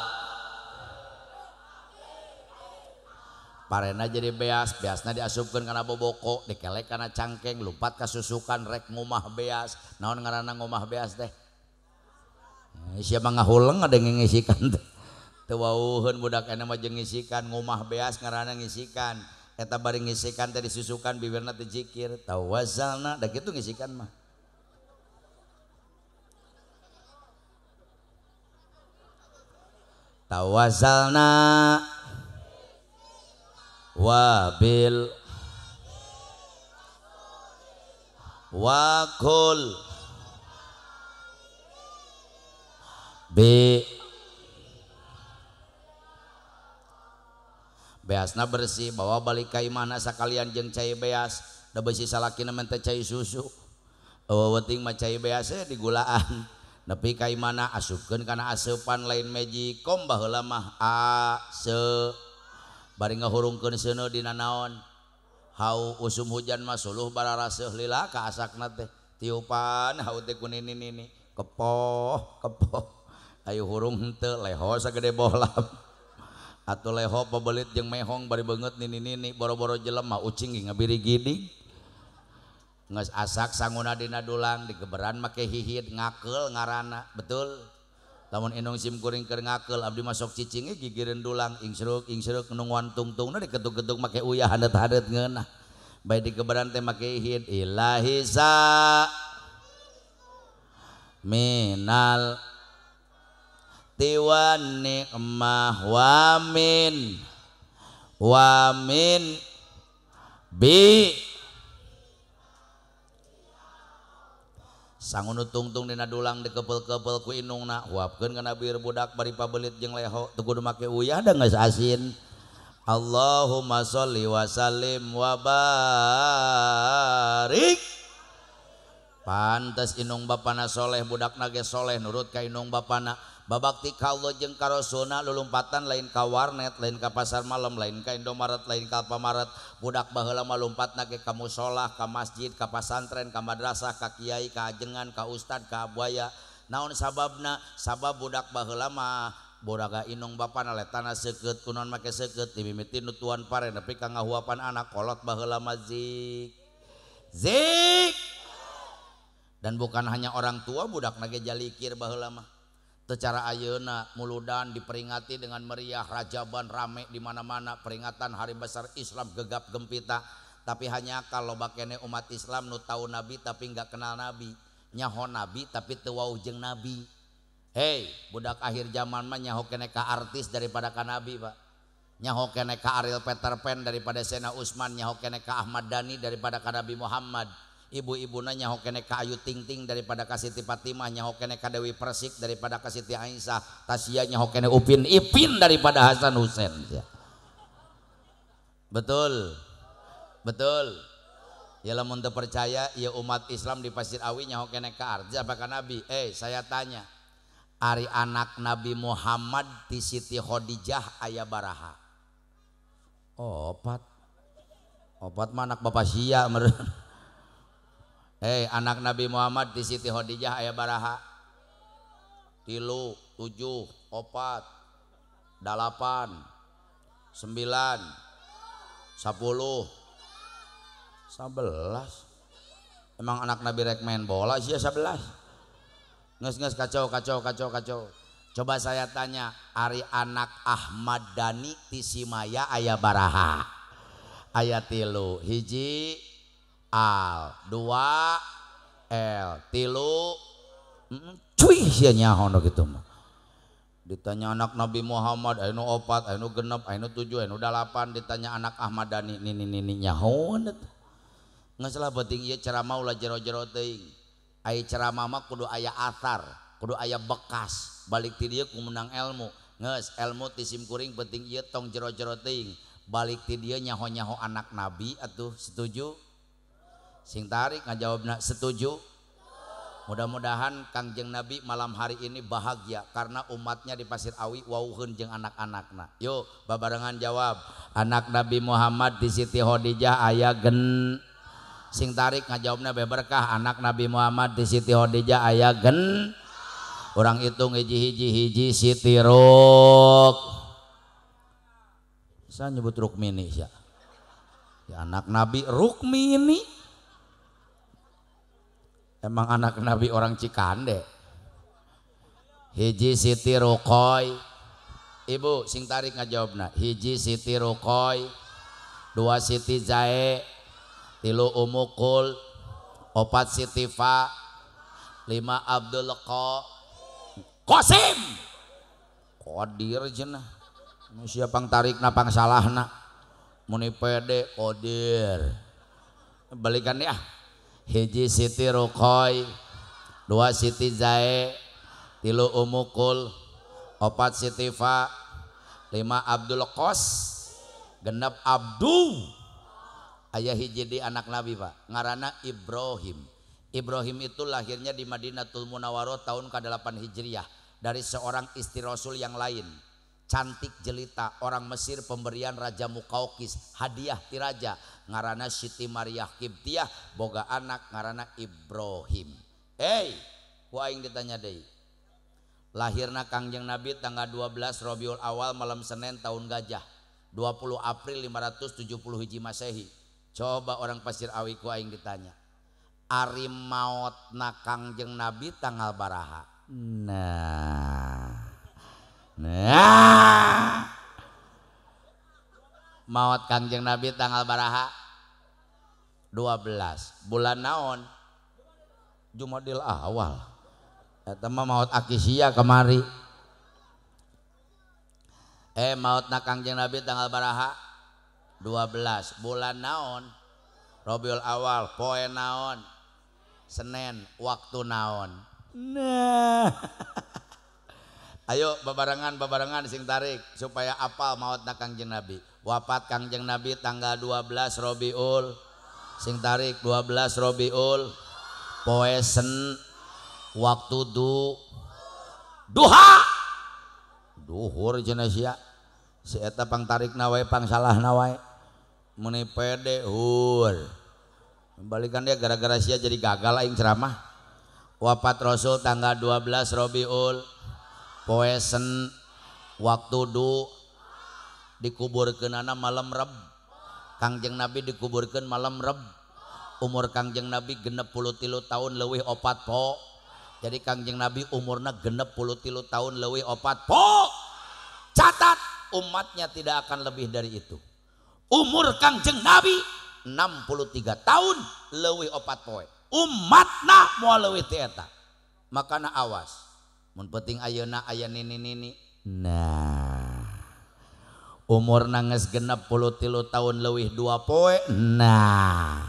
parena jadi beas, beasna diasupkeun kana boboko, dikelek kana cangkeng, lumpat ka susukan rek ngumah beas. Naon ngaranna ngumah beas teh? Siapa ngahuleng ada ngisikan teh. Teu wauheun budak ena mah jeung ngisikan, ngumah beas ngaranna ngisikan. Eta bari ngisikan teh disusukan bibirna teh zikir, tawazalna da kitu ngisikan mah. Tawazalna wabil wakul bi beasna bersih bawa balik ka imahna sakalian jeung cai beas da beusi salakina mah teh cai susu eueuh weuting mah cai beas e digulaan nepi ka imahna asupkeun kana aseupan lain magicom baheula mah a se bari ngahurungkeun seuneu dina naon hau usum hujan mah suluh bararaseuh lila ka asakna teh tiupan hau teh ku nini-nini kepoh kepoh ayo hurung henteu leho sagede bohlam atuh leho pabelit jeung mehong bari beungeut nini-nini boro-boro jelema ucing ge ngabiri-gidig geus asak sanguna dina dulang digeberan make hihid ngakeul ngaranna betul. Lamun indung sim kuring keur ngakeul abdi masuk cicing ge gigireun dulang ingsruk nungguan tungtungna diketuk-ketuk make uyah hadet-hadet ngeunah bae digeberan teh make hihid ilahi sa minal tiwan nikmah wamin wamin bi sangunu tungtung dina dulang dikepel-kepel ku indungna huapkeun kana bir budak bari pabelit jeung leho teu kudu make uyah da geus asin. Allahumma sholli wa sallim wa barik. Pantes indung bapana soleh budakna ge soleh nurut ka indung bapana babakti ka Allah jeung ka Rasulna lulumpatan lain ka warnet lain ka pasar malam lain ka Indomaret lain ka Alfamaret budak baheula mah lumpatna ge ka musholah ka masjid ka pasantren ka madrasah ka kiai ka ajengan ka ustad ka abuaya. Naon sababna? Sabab budak baheula mah boraga indung bapana letana seukeut kunaon make seukeut dimimiti nutuan pare nepi ka ngahuapan anak kolot baheula mah zik zik. Dan bukan hanya orang tua budak nage jalikir baheula mah. Secara ayeuna muludan diperingati dengan meriah, rajaban rame di mana-mana, peringatan hari besar Islam gegap gempita. Tapi hanya kalau bakene umat Islam nu tahu nabi tapi nggak kenal nabi, nyaho nabi tapi teu wauh jeung nabi. Hei, budak akhir zaman mah nyaho kene ka artis daripada ka nabi, Pak. Nyaho kene ka Ariel Peter Pan daripada Sena Usman, nyaho kene ka Ahmad Dhani daripada ka Nabi Muhammad. Ibu-ibuna nyaho kene ka Ayu Ting Ting daripada ka Siti Fatimah, nyaho kene ka Dewi Persik daripada ka Siti Aisyah, Tasya nyaho kene Upin Ipin daripada Hasan Husein. Betul, betul. Ya lamun teu percaya, ya umat Islam di Pasir Awi nyaho kene ka artis apa ka Nabi? Saya tanya, ari anak Nabi Muhammad ti Siti Khadijah aya baraha? Oh, opat. Opat mah anak bapak sia meureun. Hei, anak Nabi Muhammad di Siti Khadijah aya baraha? 3, 7, 4, 8, 9, 10, 11. Emang anak Nabi rek main bola sih ya 11. Nges-nges kacau kacau kacau kacau. Coba saya tanya, ari anak Ahmad Dhani ti Simaya aya baraha? Aya 3, 1 Al, 2 L, tilu cuy sia nyaho nu kitu mah. Ditanya anak Nabi Muhammad anu 4, anu 6, anu 7, anu 8, ditanya anak Ahmad Dhani nini nini nyaho eta. Geus lah penting ieu ceramah ulah jero-jero teuing. Ai ceramah mah kudu aya athar, kudu aya bekas. Balik ti dieu ku menang ilmu. Geus ilmu ti sim kuring penting ieu tong jero-jero teuing. Balik ti dieu nyaho-nyaho anak Nabi atuh, setuju? Sing tarik ngajawabna setuju. Mudah-mudahan Kangjeng Nabi malam hari ini bahagia karena umatnya di Pasir Awi wauheun jeung anak-anakna. Yuk babarengan jawab. Anak Nabi Muhammad di Siti Khadijah aya gen. Sing tarik ngajawabna be berkah. Anak Nabi Muhammad di Siti Khadijah aya gen. Orang hitung hiji-hiji hiji Siti Ruk. Saya nyebut Rukmini ya. Ya anak Nabi Rukmini. Emang anak Nabi orang Cikande. Hiji Siti Rukoy. Ibu sing tarik ngajawabna. Hiji Siti Rukoy, 2 Siti Zae, 3 Umukul, 4 Siti Fa, 5 Abdul Qasim. Qadir cenah. Siapa pang tarikna pang salahna. Muni pede Qadir. Balikan ya. Hiji Siti Rukoy, 2 Siti Zae, 3 Umukul, 4 Siti Fa, 5 Abdul Qos, 6 Abdu. Ayah hiji di anak Nabi Pak, ngarana Ibrahim. Ibrahim itu lahirnya di Madinatul Munawwaroh tahun ke-8 Hijriah dari seorang istri Rasul yang lain. Cantik jelita, orang Mesir pemberian Raja Mukaukis, hadiah ti raja, ngarana Siti Maryah Kibtiyah, boga anak ngarana Ibrahim. Hey, ku aing ditanya deui. Lahirna Kangjeng Nabi tanggal 12 Rabiul Awal malam Senin tahun Gajah, 20 April 571 Masehi. Coba orang Pasir Awi ku aing ditanya. Ari maotna Kangjeng Nabi tanggal baraha? Nah. Nah, maot Kangjeng Nabi tanggal baraha? 12. Bulan naon? Jumadil Awal. Eta mah maot akisia kemari. Maotna Kangjeng Nabi tanggal baraha? 12. Bulan naon? Rabiul Awal. Poe naon? Senin. Waktu naon? Nah. Ayo babarengan sing tarik supaya apal maotna Kangjeng Nabi. Wafat Kangjeng Nabi tanggal 12 Rabiul. Sing tarik 12 Rabiul. Poe sen waktu duha. Duhur cenah sia. Si eta pang tarikna wae pang salahna wae. Meni pede hur. Balikan dia gara-gara sia jadi gagal aing ceramah. Wafat Rasul tanggal 12 Rabiul. Poe sen waktu dikuburkeunana malam Reb. Kangjeng Nabi dikuburkeun malam Reb. Umur Kangjeng Nabi 63 tahun leuwih 4 po. Jadi Kangjeng Nabi umurna 63 tahun leuwih 4 po. Catat, umatnya tidak akan lebih dari itu. Umur Kangjeng Nabi 63 tahun leuwih 4 poe. Umatna moal leuwih ti eta. Makana awas. Mun penting ayeuna aya nini-nini. Nah, umur geus 63 tahun leuwih 2 poe. Nah,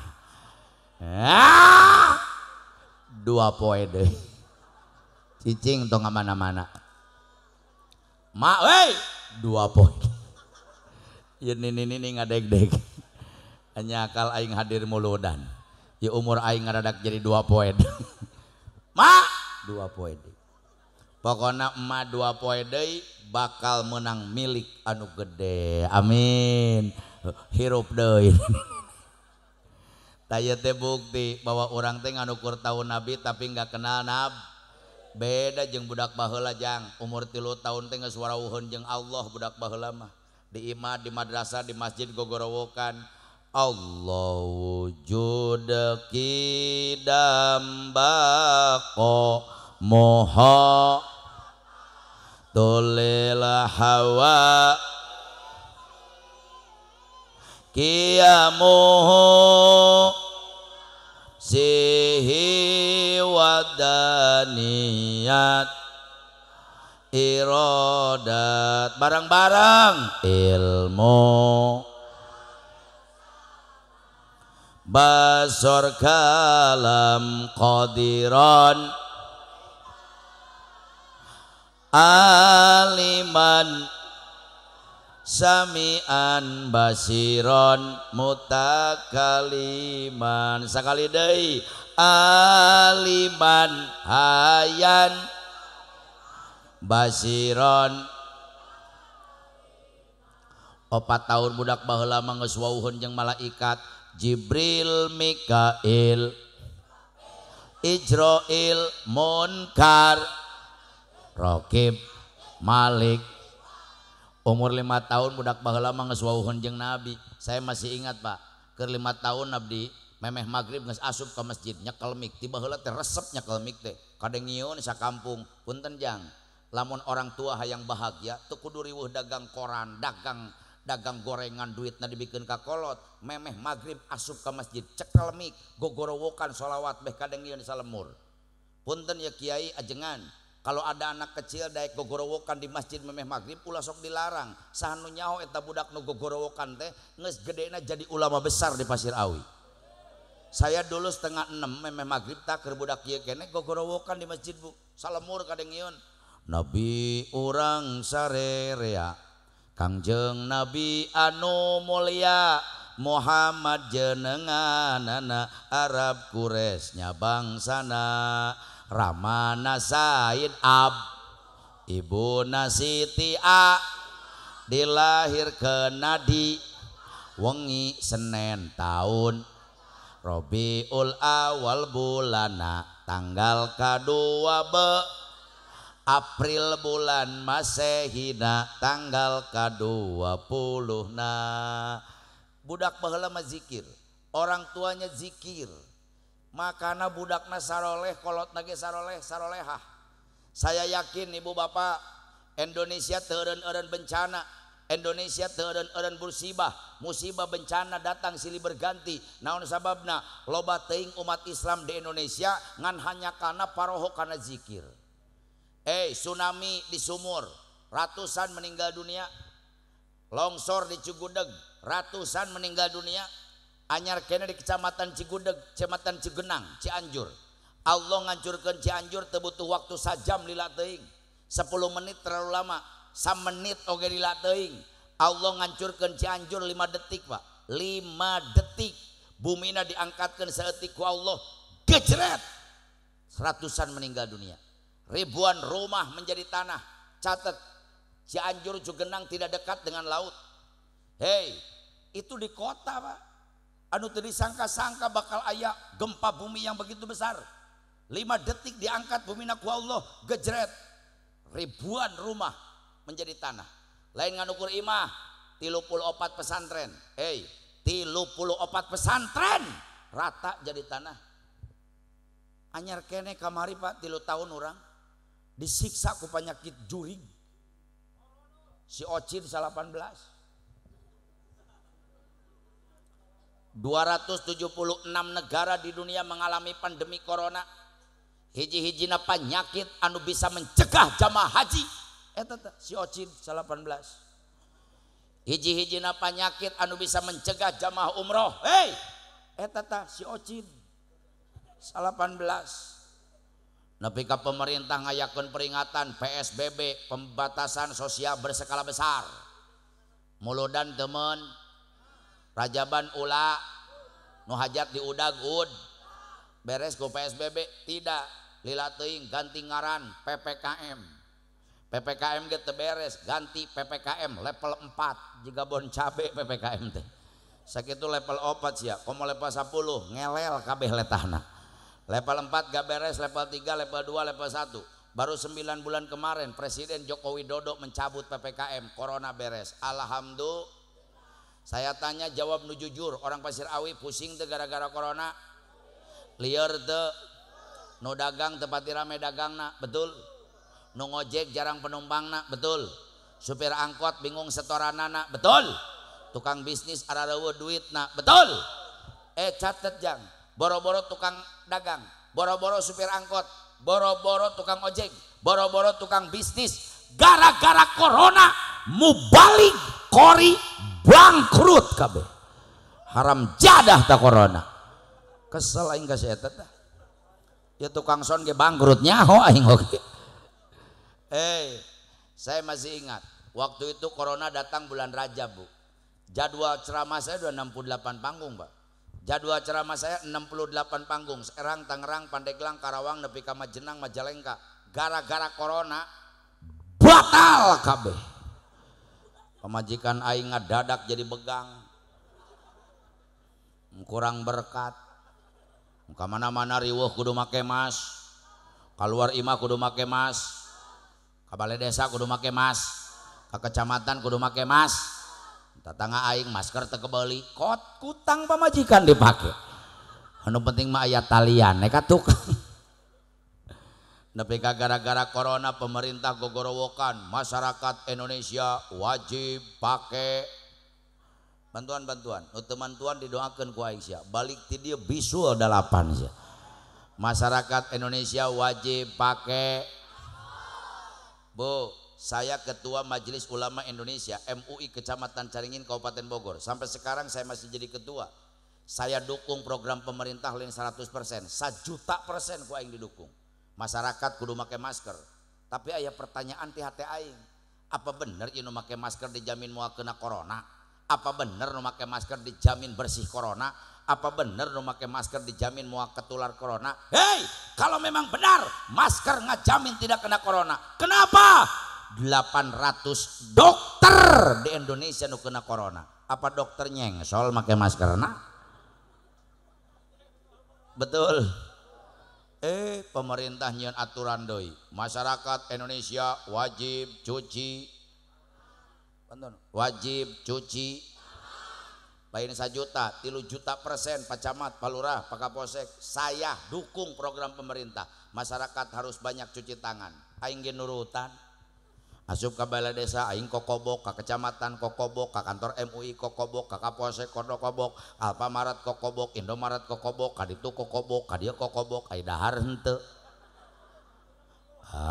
2 poe deui. Cicing tong mana-mana. Ma euy, 2 poe. Ieu nini-nini ngadeg-deg. Hanya akal aing hadir muludan. Ieu umur aing ngaradak jadi 2 poe. Ma, 2 poe deui. Pokoknya emak 2 poe deui bakal menang milik anu gede. Amin. Hirup deui. Tah ieu teh bukti bahwa urang teh nganukur taun Nabi tapi enggak kenal nab. Beda jeung budak baheula jang. Umur 3 tahun teh geus warawuheun jeung Allah budak baheula mah. Di imah, di madrasah, di masjid gogorowokan. Allah wujud kidam baqo moho tulil hawa kiamuhu. niat irodat barang-barang ilmu basor kalam qadiran aliman samian basiron mutakaliman sakali deui aliman hayan basiron. 4 tahun budak baheula mah geus wauheun jeung malaikat Jibril, Mikail, Ijroil, Munkar, Rokib, Malik. Umur 5 tahun budak baheula mah geus wauheun jeung Nabi. Saya masih ingat Pak, keur 5 tahun abdi memeh maghrib geus asup ka masjid nyekel mik. Ti baheula teh resep nyekel mik teh. Kadengieun sakampung. Punten jang, lamun orang tua hayang bahagia teu kudu riweuh dagang koran, dagang gorengan duitna dibikeun ka kolot. Memeh maghrib asup ka masjid cekel mik, gogorowokan sholawat beh kadengieun salemur. Punten ya kiai ajengan, kalau ada anak kecil daek gogorowokan di masjid memeh maghrib ulah sok dilarang. Saha nu nyaho eta budak nu gogorowokan teh geus gedena jadi ulama besar di Pasir Awi. Saya dulu 5:30 memeh maghrib tak keur budak ieu keneh gogorowokan di masjid bu, salemur kadengieun. Nabi urang sarerea, Kangjeng Nabi anu mulia, Muhammad jenenganana, Arab Quraisy bangsana, Ramana Said Ab, Ibuna Siti A, dilahirkeun di wengi Senin tahun Robiul Awal bulana tanggal kadua be April bulan Masehina tanggal ke-20 na. Budak baheula mah zikir, orang tuanya zikir, makana budakna saroleh, kolotna ge saroleh, sarolehah. Saya yakin ibu bapak, Indonesia teu eureun-eureun bencana, Indonesia teu eureun-eureun musibah, musibah bencana datang silih berganti. Naon sababna? Loba teuing umat Islam di Indonesia ngan hanya kana paroho kana zikir. Tsunami di Sumur, ratusan meninggal dunia. Longsor di Cigudeg, ratusan meninggal dunia. Anyar kene di Kecamatan Cigudeg, Kecamatan Cigenang, Cianjur. Allah ngancurkeun Cianjur teu butuh waktu sajam lila teuing. 10 menit terlalu lama, samenit oge lila teuing. Allah ngancurkeun Cianjur 5 detik, Pak. 5 detik. Bumina diangkatkeun saeutik ku Allah, gejret. Ratusan meninggal dunia. Ribuan rumah menjadi tanah. Catat, Cianjur Cugenang tidak dekat dengan laut. Hei, itu di kota, Pak. Anu teu disangka-sangka bakal aya gempa bumi yang begitu besar. 5 detik diangkat bumi ku Allah, gejret. Ribuan rumah menjadi tanah. Lain nganukur imah, 34 pesantren. Hei, 34 pesantren rata jadi tanah. Anyar kene kamari Pak, 3 tahun orang disiksa ku penyakit jurig. Si Ocin 18. 276 negara di dunia mengalami pandemi corona. Hiji-hijina penyakit anu bisa mencegah jamaah haji. Eta si Ocin 18. Hiji-hijina penyakit anu bisa mencegah jamaah umroh. Hei, eta si Ocin 18. Nepi ka pemerintah ngayakeun peringatan PSBB, pembatasan sosial berskala besar. Muludan temen, Rajaban ula, nu hajat diudag ud, beres ku PSBB tidak, lila teuing ganti ngaran PPKM. PPKM ge teu beres, ganti PPKM level 4, jiga bon cabe PPKM teh. Sakitu level 4 sia, komo level 10 ngelel kabeh letahna. Level 4 gak beres, level 3, level 2, level 1. Baru 9 bulan kemarin Presiden Joko Widodo mencabut PPKM, corona beres. Alhamdulillah. Saya tanya jawab nu jujur, orang Pasir Awi pusing teu gara-gara corona? Lieur teu? Nu dagang teu pati rame dagangna, betul? Nu ngojek jarang penumpangna, betul? Supir angkot bingung setoranana, betul? Tukang bisnis arareueuh duitna, betul? Catet jang, boro-boro tukang dagang, boro-boro supir angkot, boro-boro tukang ojek, boro-boro tukang bisnis. Gara-gara corona mubalig kori bangkrut kabeh. Haram jadah ta corona. Kesel aing ka si eta tah. Ya tukang son ge bangkrut nyaho aing oge. Saya masih ingat waktu itu corona datang bulan Rajab, Bu. Jadwal ceramah saya udah 68 panggung, Pak. Jadwal ceramah saya 68 panggung. Serang, Tangerang, Pandeglang, Karawang, nepi ka Majenang, Majalengka. Gara-gara corona batal kabeh. Pamajikan aing ngadadak jadi begang. Kurang berkat. Ka mana-mana riweuh kudu make mas. Kaluar imah kudu make mas. Ka balai desa kudu make mas. Ka kecamatan kudu make mas. Tetangga aing masker teu kebeuli, kot kutang pamajikan dipake. Anu penting mah aya talian ka tukang. Nepi ka gara-gara corona pemerintah gogorowokan, masyarakat Indonesia wajib pakai bantuan-bantuan. Nu teu mantuan didoakeun ku aing sia. Balik ti dieu bisul 8 sia. Masyarakat Indonesia wajib pakai. Bu, saya Ketua Majelis Ulama Indonesia MUI Kecamatan Caringin Kabupaten Bogor. Sampai sekarang saya masih jadi ketua. Saya dukung program pemerintah lain 100%, 1.000.000% ku aing didukung. Masyarakat kudu make masker. Tapi aya pertanyaan ti hate aing. Apa bener ieu nu make masker dijamin moal kena corona? Apa bener nu make masker dijamin bersih corona? Apa bener nu make masker dijamin moal ketular corona? Hei, kalau memang benar masker ngajamin tidak kena corona, kenapa 800 dokter di Indonesia nu kena corona? Apa dokter nyengsol make masker na? Betul. Pemerintah nyieun aturan deui. Masyarakat Indonesia wajib cuci. Wajib cuci. Lain 1 juta, 3 juta persen Pak Camat, Pak Lurah, Pak Kapolsek, saya dukung program pemerintah. Masyarakat harus banyak cuci tangan. Aing ge nurutan. Asup ka balai desa aing kokobok, ka kecamatan kokobok, ka kantor MUI kokobok, ka Kapolsek kokobok, Alfamaret kokobok, Indomaret kokobok, ka ditu kokobok, ka dieu kokobok, ai dahar henteu.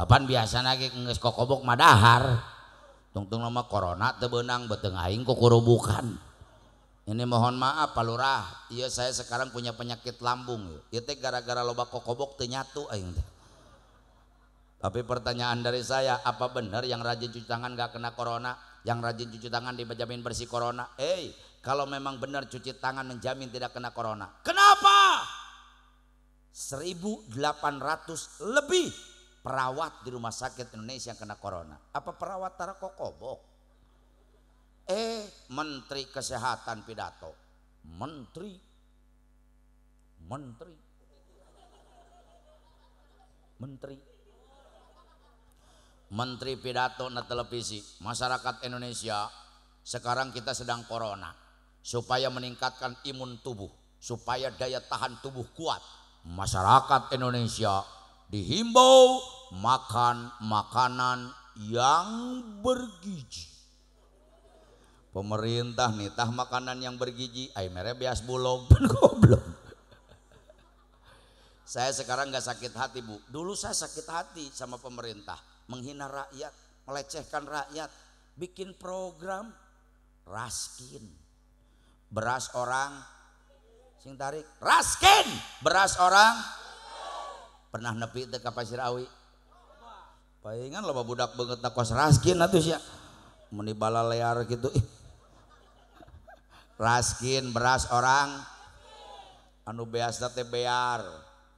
Pan biasana ge geus kokobok mah dahar. Tungtung mah corona teu beunang beuteung aing kukurubukan. Ini mohon maaf Pak Lurah, iya saya sekarang punya penyakit lambung. Ieu teh gara-gara loba kokobok teu nyatu aing teh. Tapi pertanyaan dari saya, apa benar yang rajin cuci tangan gak kena corona? Yang rajin cuci tangan dijamin bersih corona? Kalau memang benar cuci tangan menjamin tidak kena corona, kenapa 1.800 lebih perawat di rumah sakit Indonesia yang kena corona? Apa perawat tara kokobok? Menteri Kesehatan pidato, Menteri pidato na televisi, masyarakat Indonesia sekarang kita sedang corona, supaya meningkatkan imun tubuh, supaya daya tahan tubuh kuat, masyarakat Indonesia dihimbau makan makanan yang bergizi. Pemerintah nitah makanan yang bergizi, ai mere beas bulog, goblok. Saya sekarang nggak sakit hati, Bu. Dulu saya sakit hati sama pemerintah, menghina rakyat, melecehkan rakyat, bikin program raskin. Beras orang sing tarik, raskin, beras orang. Pernah nepi teu ka Pasir Awi? Palingan loba budak beungeut na kos raskin atuh sia. Meni balalear gitu. Raskin beras orang anu beasna teh bear,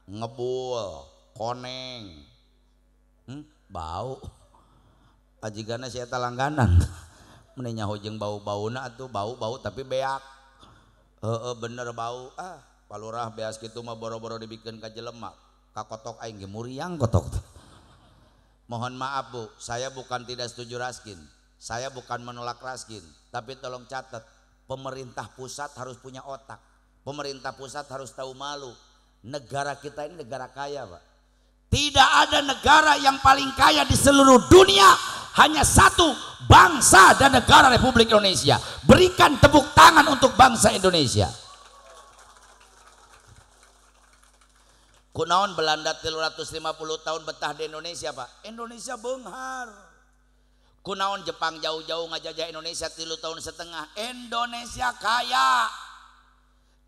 ngebul, koneng. Bau. Pajigana si eta langganan. Meni nyaho jeung bau-bauna atuh, bau-bau tapi beak. Heeh bener bau. Ah, Pak Lurah beas kitu mah boro-boro dibikeun ka jelema. Ka kotok aing ge muriang kotok teh. Mohon maaf Bu, saya bukan tidak setuju raskin. Saya bukan menolak raskin, tapi tolong catat, pemerintah pusat harus punya otak. Pemerintah pusat harus tahu malu. Negara kita ini negara kaya, Pak. Tidak ada negara yang paling kaya di seluruh dunia, hanya satu, bangsa dan negara Republik Indonesia. Berikan tepuk tangan untuk bangsa Indonesia. Kunaon Belanda 350 tahun betah di Indonesia, Pak? Indonesia beunghar. Kunaon Jepang jauh-jauh ngajajah Indonesia 3,5 tahun. Indonesia kaya.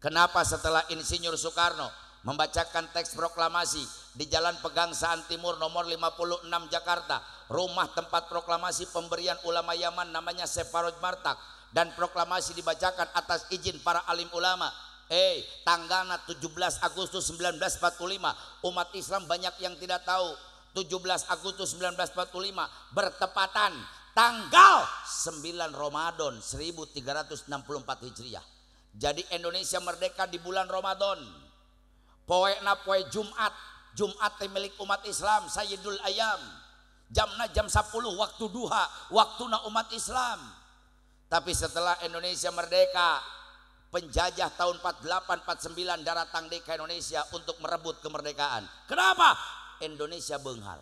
Kenapa setelah Insinyur Soekarno membacakan teks proklamasi di Jalan Pegangsaan Timur nomor 56 Jakarta, rumah tempat proklamasi pemberian ulama Yaman namanya Sefaroj Martak, dan proklamasi dibacakan atas izin para alim ulama. Tanggalna 17 Agustus 1945, umat Islam banyak yang tidak tahu. 17 Agustus 1945 bertepatan tanggal 9 Ramadan 1364 Hijriah. Jadi Indonesia merdeka di bulan Ramadan. Poena poe Jumat, Jumat teh milik umat Islam, Sayyidul Ayam. Jamna jam 10 waktu duha, waktuna umat Islam. Tapi setelah Indonesia merdeka, penjajah tahun 48 49 datang ke Indonesia untuk merebut kemerdekaan. Kenapa? Indonesia beunghar.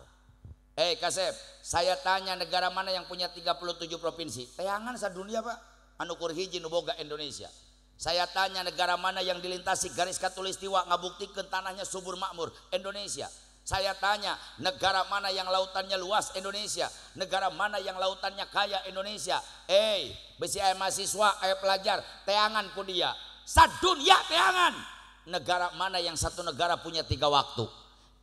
Kasep, saya tanya negara mana yang punya 37 provinsi? Teangan sadunia, Pak. Anu kur hiji nu boga Indonesia. Saya tanya negara mana yang dilintasi garis khatulistiwa ngabuktikeun tanahnya subur makmur? Indonesia. Saya tanya negara mana yang lautannya luas? Indonesia. Negara mana yang lautannya kaya? Indonesia. Besi aya mahasiswa, aya pelajar, teangan ku dia. Sadunia teangan. Negara mana yang satu negara punya 3 waktu?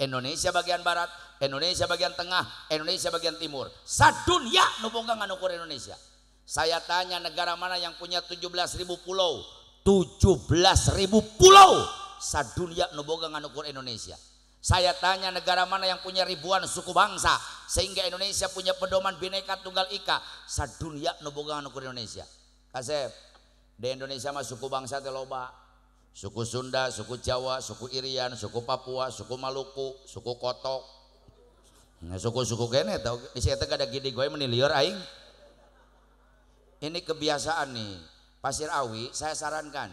Indonesia bagian barat, Indonesia bagian tengah, Indonesia bagian timur. Sadunia nu boga nganukur Indonesia. Saya tanya negara mana yang punya 17.000 pulau? 17.000 pulau. Sadunia nu boga nganukur Indonesia. Saya tanya negara mana yang punya ribuan suku bangsa sehingga Indonesia punya pedoman Bhinneka Tunggal Ika. Sadunia nu boga nganukur Indonesia. Kasep, di Indonesia mah suku bangsa teh loba. Suku Sunda, suku Jawa, suku Irian, suku Papua, suku Maluku, suku Kotok. Nah, suku-suku kene tau di situ ada gini gue meni lieur aing. Ini kebiasaan nih. Pasir Awi saya sarankan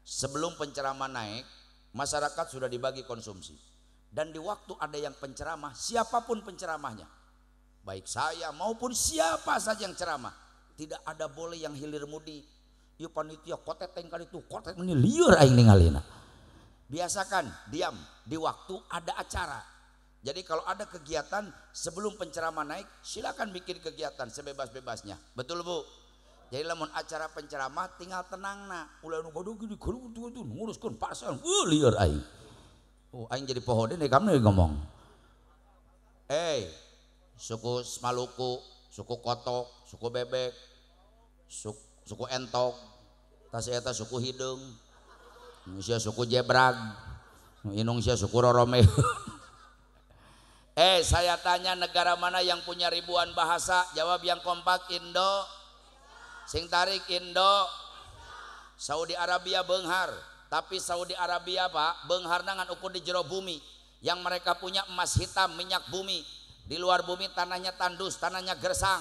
sebelum penceramah naik, masyarakat sudah dibagi konsumsi. Dan di waktu ada yang penceramah, siapapun penceramahnya, baik saya maupun siapa saja yang ceramah, tidak ada boleh yang hilir mudi. Ieu panitia koteteng kali itu, kotet meni lieur aing ningalina. Biasakan diam di waktu ada acara. Jadi kalau ada kegiatan sebelum penceramah naik, silakan bikin kegiatan sebebas-bebasnya. Betul, Bu? Jadi lamun acara penceramah tinggal tenang na. Ulah nu gaduh gini, gaduh nguruskeun pasal, lieur aing. Oh, aing jadi poho deui kamu ngomong. Suku Maluku, suku Kotok, suku Bebek, suku Entok, tas eta suku Hideung, sia suku Jebrag, inung sia suku Rorome. Saya tanya negara mana yang punya ribuan bahasa? Jawab yang kompak, Indo. Sing tarik Indo. Saudi Arabia beunghar. Tapi Saudi Arabia, Pak, beungharna ngan ukur di jero bumi. Yang mereka punya emas hitam, minyak bumi. Di luar bumi tanahnya tandus, tanahnya gersang.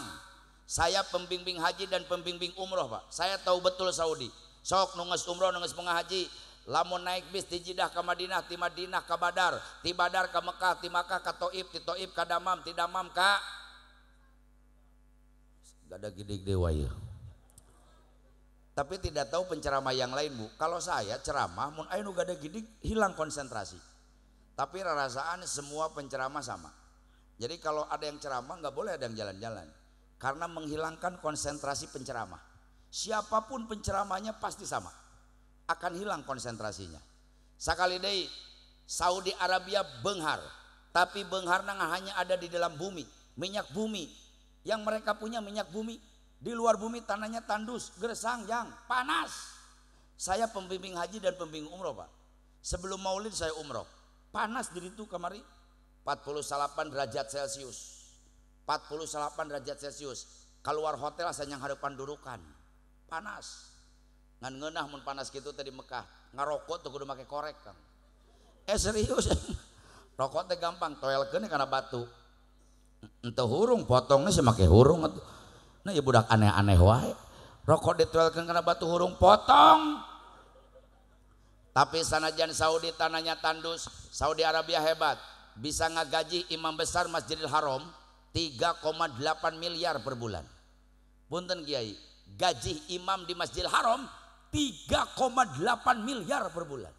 Saya pembimbing haji dan pembimbing umroh, Pak. Saya tahu betul Saudi. Sok nu geus umroh, nu geus haji. Lamun naik bis di Jeddah ke Madinah, ti Madinah ke Badar, ti Badar ke Mekah, ti Makkah ke Taif, ti Taif ke Damam, ti Damam ke gak ada gidig dewa ya. Tapi tidak tahu penceramah yang lain, Bu. Kalau saya ceramah mun aya nu gada gidig hilang konsentrasi. Tapi rarasaan semua penceramah sama. Jadi kalau ada yang ceramah nggak boleh ada yang jalan-jalan. Karena menghilangkan konsentrasi penceramah. Siapapun penceramahnya pasti sama. Akan hilang konsentrasinya. Sakali deui Saudi Arabia beunghar, tapi beungharna hanya ada di dalam bumi, minyak bumi. Yang mereka punya minyak bumi. Di luar bumi tanahnya tandus, gersang, yang panas. Saya pembimbing haji dan pembimbing umroh, Pak. Sebelum maulid saya umroh. Panas di situ kamari 48 derajat Celcius. 48 derajat Celcius. Keluar hotel asa yang harapan durukan. Panas. Ngan ngeunah mun panas kitu teh di Mekah. Ngarokok tuh kudu make korek, Kang. Serius. Rokok teh gampang, toelkeun kana batu. Ente hurung potongnya sih make hurung atuh. Nah ya budak aneh-aneh wae. Rokok dituelkeun kana batu hurung potong. Tapi sanajan Saudi tanahnya tandus, Saudi Arabia hebat, bisa ngagaji imam besar Masjidil Haram 3,8 miliar per bulan. Punten Kiai, gaji imam di Masjidil Haram 3,8 miliar per bulan.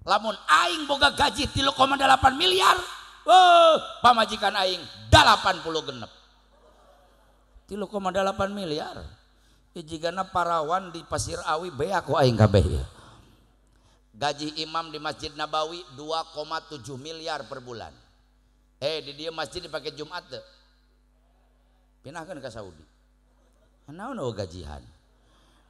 Lamun aing boga gaji 3,8 miliar, pamajikan aing 80 genep. 3,8 miliar. Ya jigana parawan di Pasir Awi beak ku aing kabeh ya. Gaji imam di Masjid Nabawi 2,7 miliar per bulan. Di dia masjid dipakai Jumat teu. Pindahkeun ka Saudi. Naon gajihan.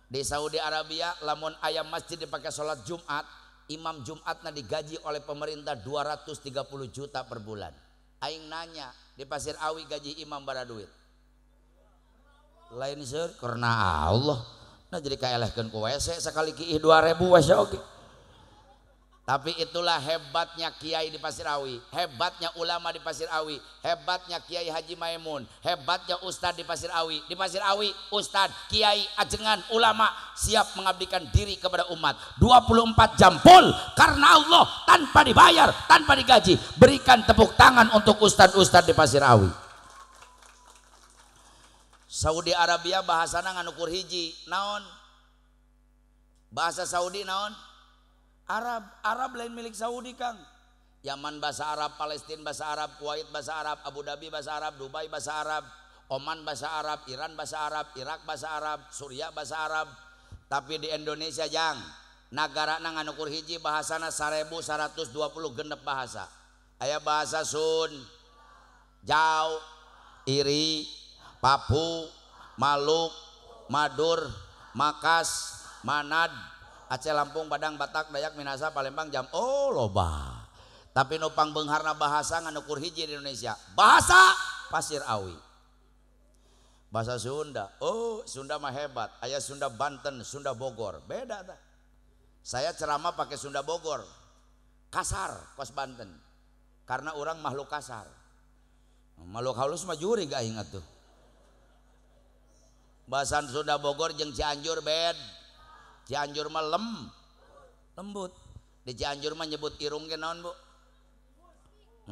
Di Saudi Arabia lamun ayam masjid dipakai sholat Jumat, imam Jumatna digaji oleh pemerintah 230 juta per bulan. Aing nanya, di Pasir Awi gaji imam bara duit. Lain seur karena Allah. Nah jadi kaelehkeun ku WC sekali kiih 2000 WC oge. Tapi itulah hebatnya kiai di Pasir Awi, hebatnya ulama di Pasir Awi, hebatnya Kiai Haji Maimun, hebatnya ustadz di Pasir Awi. Di Pasir Awi ustadz, kiai, ajengan, ulama siap mengabdikan diri kepada umat 24 jam full karena Allah, tanpa dibayar, tanpa digaji. Berikan tepuk tangan untuk ustadz-ustadz di Pasir Awi. Saudi Arabia bahasana ngan ukur hiji, naon? Bahasa Saudi naon? Arab, Arab lain milik Saudi Kang. Yaman bahasa Arab, Palestina bahasa Arab, Kuwait bahasa Arab, Abu Dhabi bahasa Arab, Dubai bahasa Arab, Oman bahasa Arab, Iran bahasa Arab, Irak bahasa Arab, Suriah bahasa Arab. Tapi di Indonesia jang, nagara ngan ukur hiji bahasana 1120 genep bahasa. Aya bahasa Sun, Jau, Iri, Papu, Maluk, Madur, Makas, Manad, Aceh, Lampung, Padang, Batak, Dayak, Minahasa, Palembang, Jam. Oh loba. Tapi nupang beungharna bahasa ngan ukur hiji di Indonesia. Bahasa Pasir Awi. Bahasa Sunda. Oh, Sunda mah hebat. Aya Sunda Banten, Sunda Bogor. Beda tah. Saya ceramah pakai Sunda Bogor. Kasar kos Banten. Karena orang makhluk kasar. Makhluk halus mah jurig aing atuh. Bahasa Sunda Bogor jeung Cianjur bed. Cianjur mah lembut. Di Cianjur mah nyebut irung ge naon, Bu?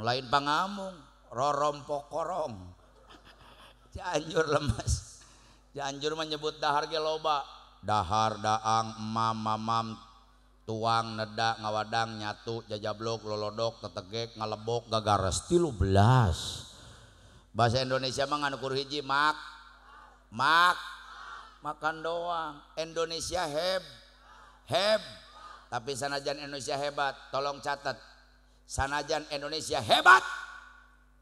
Lain pangamung, rorompokorong. Cianjur lemes. Cianjur mah nyebut dahar ge loba. Dahar, daang, emam, mamam, tuang, neda, ngawadang, nyatu, jajablok, lolodok, tetegek, ngalebok, gagares 13. Bahasa Indonesia mah ngan ukur hiji, mak, mak, makan doang. Indonesia heb. Tapi sanajan Indonesia hebat, tolong catat. Sanajan Indonesia hebat,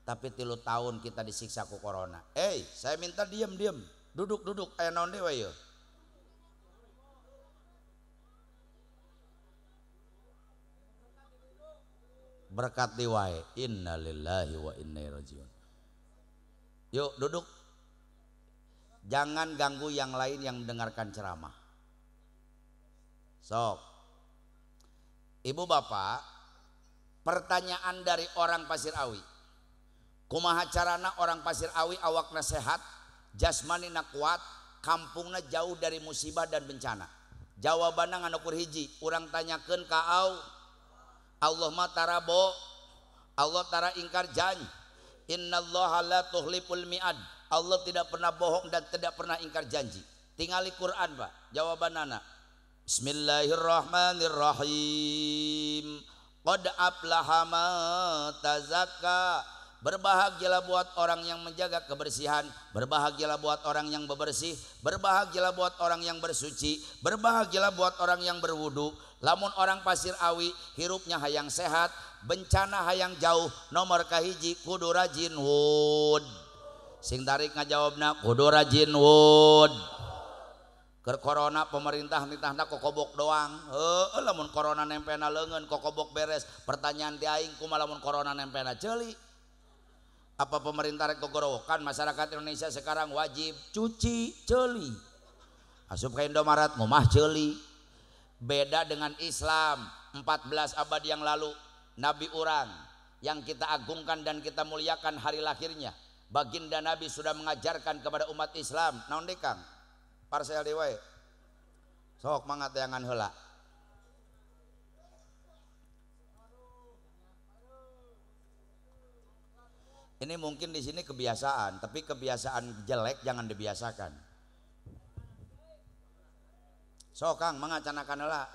tapi 3 tahun kita disiksa ku corona. Saya minta diem. Duduk. Aya naon deui we yeuh? Berkat diwae. Innalillahi wa inna ilaihi rajiun. Yuk duduk. Jangan ganggu yang lain yang mendengarkan ceramah. Sok. Ibu bapak, pertanyaan dari orang Pasir Awi. Kumaha carana orang Pasir Awi awakna sehat, jasmanina kuat, kampungna jauh dari musibah dan bencana? Jawabanna ngan ukur hiji, urang tanyakeun ka Allah mah tara bo, Allah tara ingkar janji. Innallaha la tuhliful mi'ad. Allah tidak pernah bohong dan tidak pernah ingkar janji. Tingali Quran, Pak. Jawabanana. Bismillahirrahmanirrahim. Qad aflaha man tazakka. Berbahagialah buat orang yang menjaga kebersihan, berbahagialah buat orang yang bebersih, berbahagialah buat orang yang bersuci, berbahagialah buat orang yang berwudu. Lamun orang Pasir Awi hirupnya hayang sehat, bencana hayang jauh, nomor kahiji kudu rajin wud. Sing tarik ngajawabna kudu rajin wud. Keur corona pemerintah nitahna kokobok doang. Heuh, lamun corona nempena leungeun kokobok beres. Pertanyaan ti aing kumaha lamun corona nempena ceuli? Apa pemerintah rek gogorowokan masyarakat Indonesia sekarang wajib cuci ceuli. Asup ka Indomaret ngomah ceuli. Beda dengan Islam 14 abad yang lalu, Nabi urang yang kita agungkan dan kita muliakan hari lahirnya. Baginda Nabi sudah mengajarkan kepada umat Islam. Naon deui Kang? Parsel deui wae. Sok mangga teangan heula. Ini mungkin di sini kebiasaan, tapi kebiasaan jelek jangan dibiasakan. Sok Kang mangga canakan heula.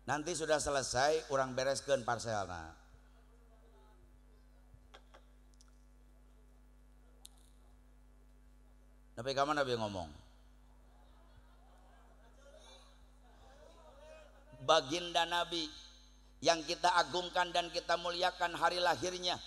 Nanti sudah selesai urang bereskeun parselna. Tapi ka mana abi ngomong? Baginda Nabi yang kita agungkan dan kita muliakan hari lahirnya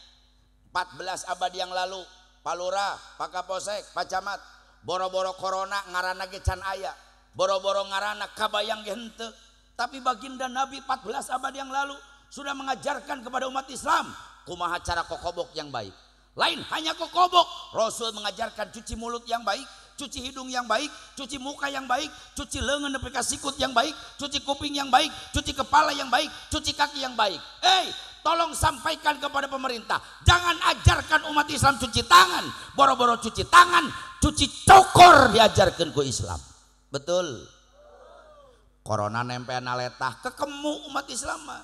14 abad yang lalu, Pak Lurah, Pak Kapolsek, Pak Camat, boro-boro corona ngaranna ge can aya, boro-boro ngaranna kabayang ge henteu, tapi baginda Nabi 14 abad yang lalu sudah mengajarkan kepada umat Islam kumaha cara kokobok yang baik. Lain hanya kokobok, Rasul mengajarkan cuci mulut yang baik, cuci hidung yang baik, cuci muka yang baik, cuci lengan nepi ka sikut yang baik, cuci kuping yang baik, cuci kepala yang baik, cuci kaki yang baik. Hey, tolong sampaikan kepada pemerintah, jangan ajarkan umat Islam cuci tangan, boro-boro cuci tangan, cuci cokor diajarkan ku Islam. Betul. Corona nempel naletah kekemu umat Islam mah.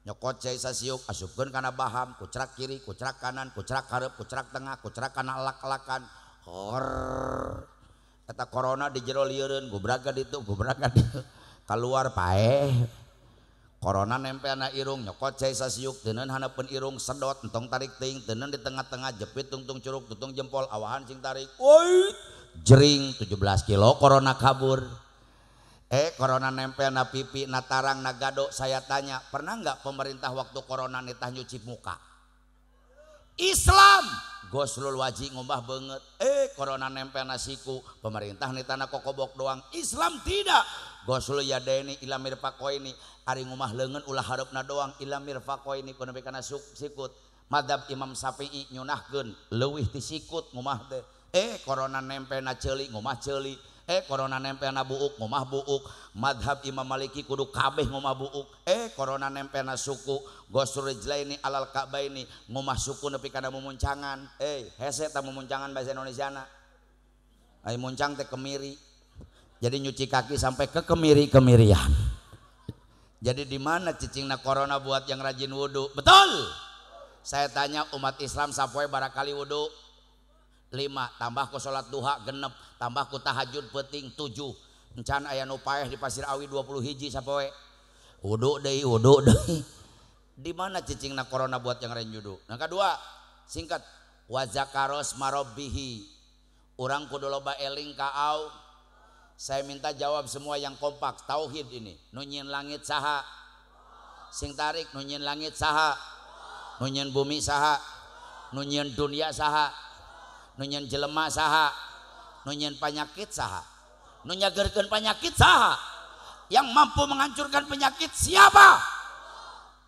Nyokot cai sasiuk asupkeun kana baham, kucrak kiri, kucrak kanan, kucrak hareup, kucrak tengah, kucrak kana elak-elakan. Hor. Eta corona di jero lieureun, gubraga ditu, gubraga dieu. Kaluar paeh. Corona nempel na irung, nyokot cai sasiuk, teuneun haneupeun irung, sedot, entong tarik teuing, teuneun di tengah-tengah, jepit tungtung curug, tutung jempol, awahan sing tarik. Woi, jering 17 kilo corona kabur. Corona nempel na pipi, na tarang, na gado. Saya tanya, pernah nggak pemerintah waktu corona nitah nyuci muka? Islam goslul wajib ngumbah banget. Corona nempel na siku, pemerintah nitah na kokobok doang. Islam tidak. Goslul yadaini ila mirfaqaini, ari ngumah leungeun ulah hareupna doang ila mirfaqaini kudu nepi kana sikut. Madzhab Imam Syafi'i nyunahkeun leuwih ti sikut ngumah teh. Corona nempel na ceuli ngumah ceuli. Corona nempel na buuk ngumah buuk. Madhab Imam Maliki kudu kabeh ngumah buuk. Corona nempel na suku, gosur rijlaini alal ka'baini ngumah suku nepi kana mumuncangan. Hese ta mumuncangan bahasa Indonesiana. Ai muncang teh kemiri. Jadi nyuci kaki sampai ke kemiri-kemirian. Jadi di mana cicingna corona buat yang rajin wudu? Betul. Saya tanya umat Islam sapoe barakali wudu? 5, tambah ku salat duha 6, tambah ku tahajud peuting 7. Encan aya nu paeh di Pasir Awi 20 hiji sapoe. Wudu deui, wudu deui. Di mana cicingna corona buat yang rajin wudu? Nah, kedua, singkat, wa zakaros marabbihi. Urang kudu loba eling ka au. Saya minta jawab semua yang kompak, tauhid ini. Nu nyieun langit saha? Sing tarik nu nyieun langit saha? Nu nyieun bumi saha? Nu nyieun dunia saha? Nu nyieun jelema saha? Nu nyieun panyakit saha? Nu nyageurkeun panyakit saha? Yang mampu menghancurkan penyakit siapa?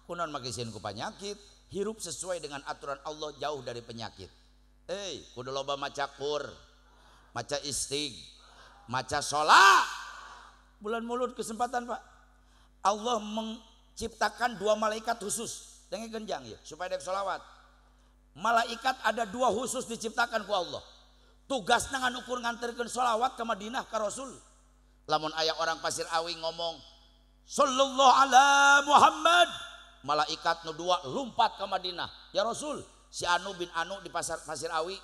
Kunaon make sieun ku penyakit? Hirup sesuai dengan aturan Allah, jauh dari penyakit. Kudu loba maca kur, maca istig, maca sholat. Bulan Mulud kesempatan Pak. Allah menciptakan 2 malaikat khusus. Dengekeun genjang ya, supaya dek sholawat. Malaikat ada 2 khusus diciptakan ku Allah. Tugasna ngan ukur nganterkeun sholawat ke Madinah ka Rasul. Lamun aya orang Pasir Awi ngomong sallallahu ala Muhammad, malaikat nu 2 lompat ke Madinah. Ya Rasul, si Anu bin Anu di pasar Pasir Awi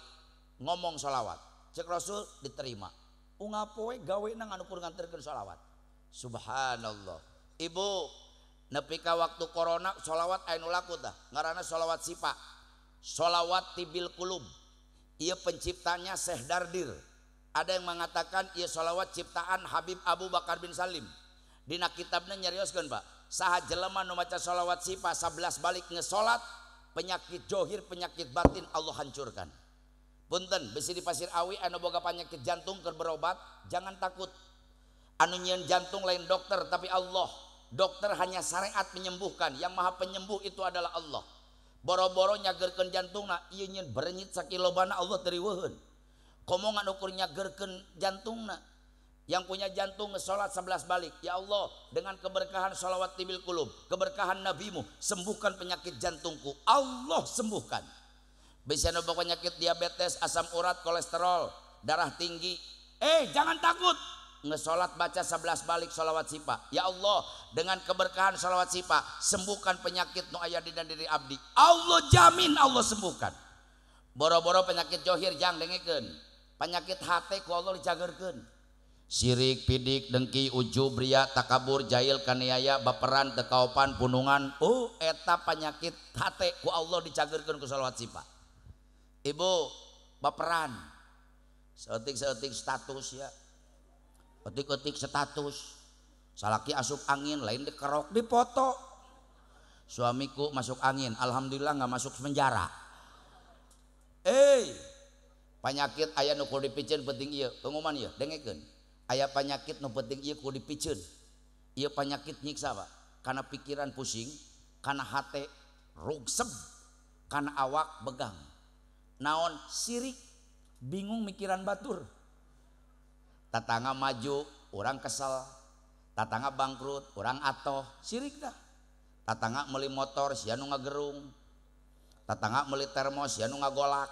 ngomong sholawat. Cek Rasul diterima. Unggal poe gawena ngan ukur nganterkeun sholawat. Subhanallah. Ibu, nepi ka waktu corona sholawat aya nu laku tah. Ngaranna sholawat sipa. Sholawat tibil kulub. Ia penciptanya Syekh Dardir. Ada yang mengatakan ia sholawat ciptaan Habib Abu Bakar bin Salim. Dina kitabna nyarioskeun Pak, saha jelema nu maca sholawat sipa 11 balik ngesolat, penyakit johir, penyakit batin Allah hancurkan. Punten, besi di Pasir Awi anu boga penyakit jantung keur berobat, jangan takut. Anu nyieun jantung lain dokter tapi Allah. Dokter hanya syariat menyembuhkan, yang maha penyembuh itu adalah Allah. Boro-boro nyagerkeun jantungna, ieu nyieun berenyit sakilobana Allah teu riweuheun. Komo ngan ukur nyagerkeun jantungna. Yang punya jantung ngesolat 11 balik. Ya Allah, dengan keberkahan sholawat tibil kulub, keberkahan nabimu, sembuhkan penyakit jantungku. Allah sembuhkan. Bisa nu penyakit diabetes, asam urat, kolesterol, darah tinggi. Jangan takut. Ngesolat baca 11 balik sholawat sipa. Ya Allah, dengan keberkahan sholawat sipa, sembuhkan penyakit nu aya di diri abdi. Allah jamin Allah sembuhkan. Boro-boro penyakit johir jang dengekeun. Penyakit hate ku Allah dicagerkeun. Sirik, pidik, dengki, ujub, ria, takabur, jahil, kaniaya, baperan, tekaopan, punungan. Oh, eta penyakit hate ku Allah dicagerkeun ku sholawat sifat. Ibu, baperan. Seetik-seetik status ya. Etik-etik status. Salaki asup angin, lain dikerok, dipoto. Suamiku masuk angin, alhamdulillah nggak masuk penjara. Penyakit aya nu kudu dipiceun penting ieu, pengumuman ieu, dengekeun. Aya penyakit nu penting ieu kudu dipiceun. Ieu penyakit nyiksa, Pak. Karena pikiran pusing, karena hate rugseb, karena awak begang. Naon sirik, bingung mikiran batur. Tatangga maju, orang kesel. Tatangga bangkrut, orang atoh, sirik dah. Tatangga meuli motor, sia nu ngagerung. Tatangga meuli termos, sia nu ngagolak.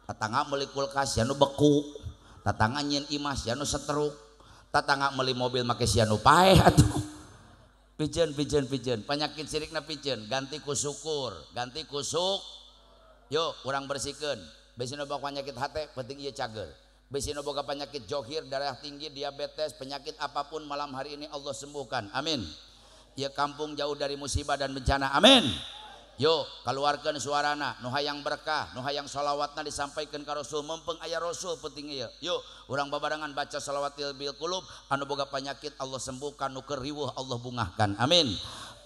Tatangga meuli kulkas, sia nu beku. Tatangga nyieun imah, sia nu setruk. Tatangga meuli mobil make sia nu paeh atuh. Piceun, piceun, piceun. Penyakit sirikna piceun, ganti ku syukur, ganti ku suk. Yuk, urang bersihkeun. Bisi nu boga penyakit hate, penting ieu cager. Bisi nu boga penyakit johir, darah tinggi, diabetes, penyakit apapun malam hari ini Allah sembuhkan. Amin. Ya kampung jauh dari musibah dan bencana. Amin. Yuk, keluarkan suarana, nu hayang berkah, nu hayang sholawatna disampaikan ka Rasul, mempeng aya Rasul penting ieu. Yuk, urang babarengan baca sholawat bil qulub, anu boga penyakit Allah sembuhkan, nu keur riweuh Allah bungahkan. Amin.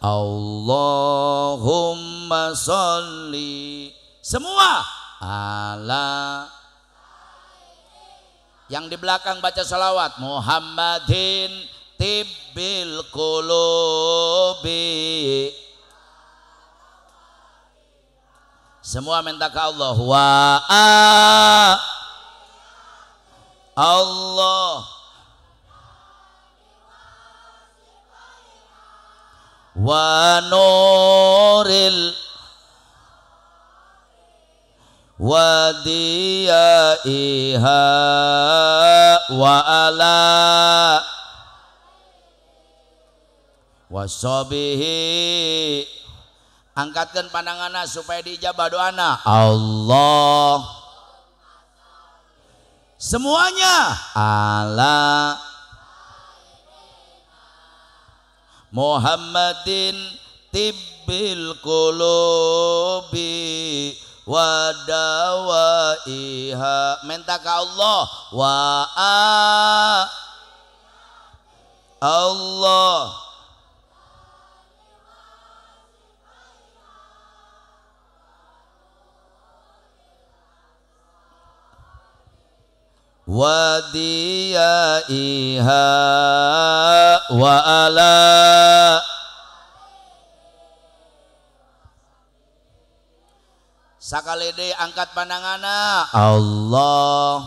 Allahumma sholli semua ala. Yang di belakang baca sholawat Muhammadin tibbil qulubi. Semua minta ke Allah. Wa Allah wa nuril wa diyaiha wa ala wasobihi. Angkatkan pandanganna supaya diijabah doana. Allah semuanya ala Muhammadin tibbil qulubi wa dawaiha. Minta ke Allah wa Allah wa diyaiha wa ala. Sakali deui angkat pandanganna. Allah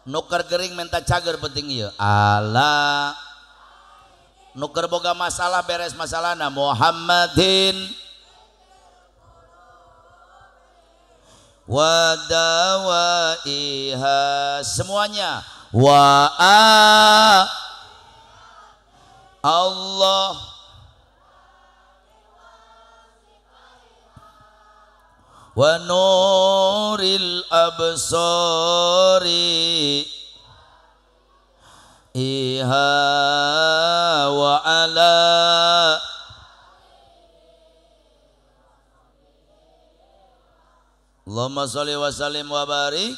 nuker gering minta cager penting ieu. Ala nuker boga masalah beres masalahna. Muhammadin wa dawaiha. Semuanya wa Allah wa nuril absari iha wa ala. Allahumma sholli wa sallim wa barik.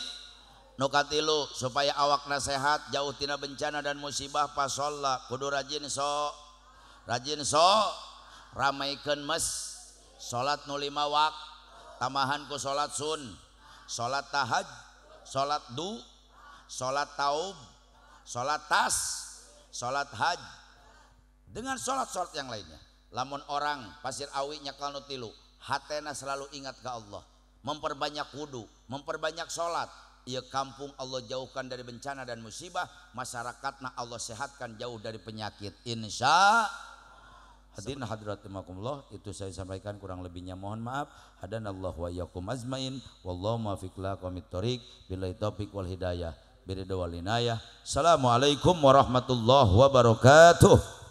Nu katilu supaya awakna sehat jauh tina bencana dan musibah, pasolla kudu rajin so, rajin so, ramaikeun mes salat nu 5 waktu, tambahan ku salat sun, salat tahaj, salat du, salat taub, salat tas, salat haj, dengan salat-salat yang lainnya. Lamun orang Pasir Awi nyakal nu tilu, hatena selalu ingat ke Allah, memperbanyak wudu, memperbanyak salat. Ia kampung Allah jauhkan dari bencana dan musibah, masyarakatna Allah sehatkan jauh dari penyakit. Insya hadirin hadratimakumullah, itu saya sampaikan, kurang lebihnya mohon maaf. Hadanallahu wa iyyakum azmain, wallahu muwaffiq ila aqwamit thoriq, billahi taufik wal hidayah, biridha wal inayah. Assalamualaikum warahmatullahi wabarakatuh.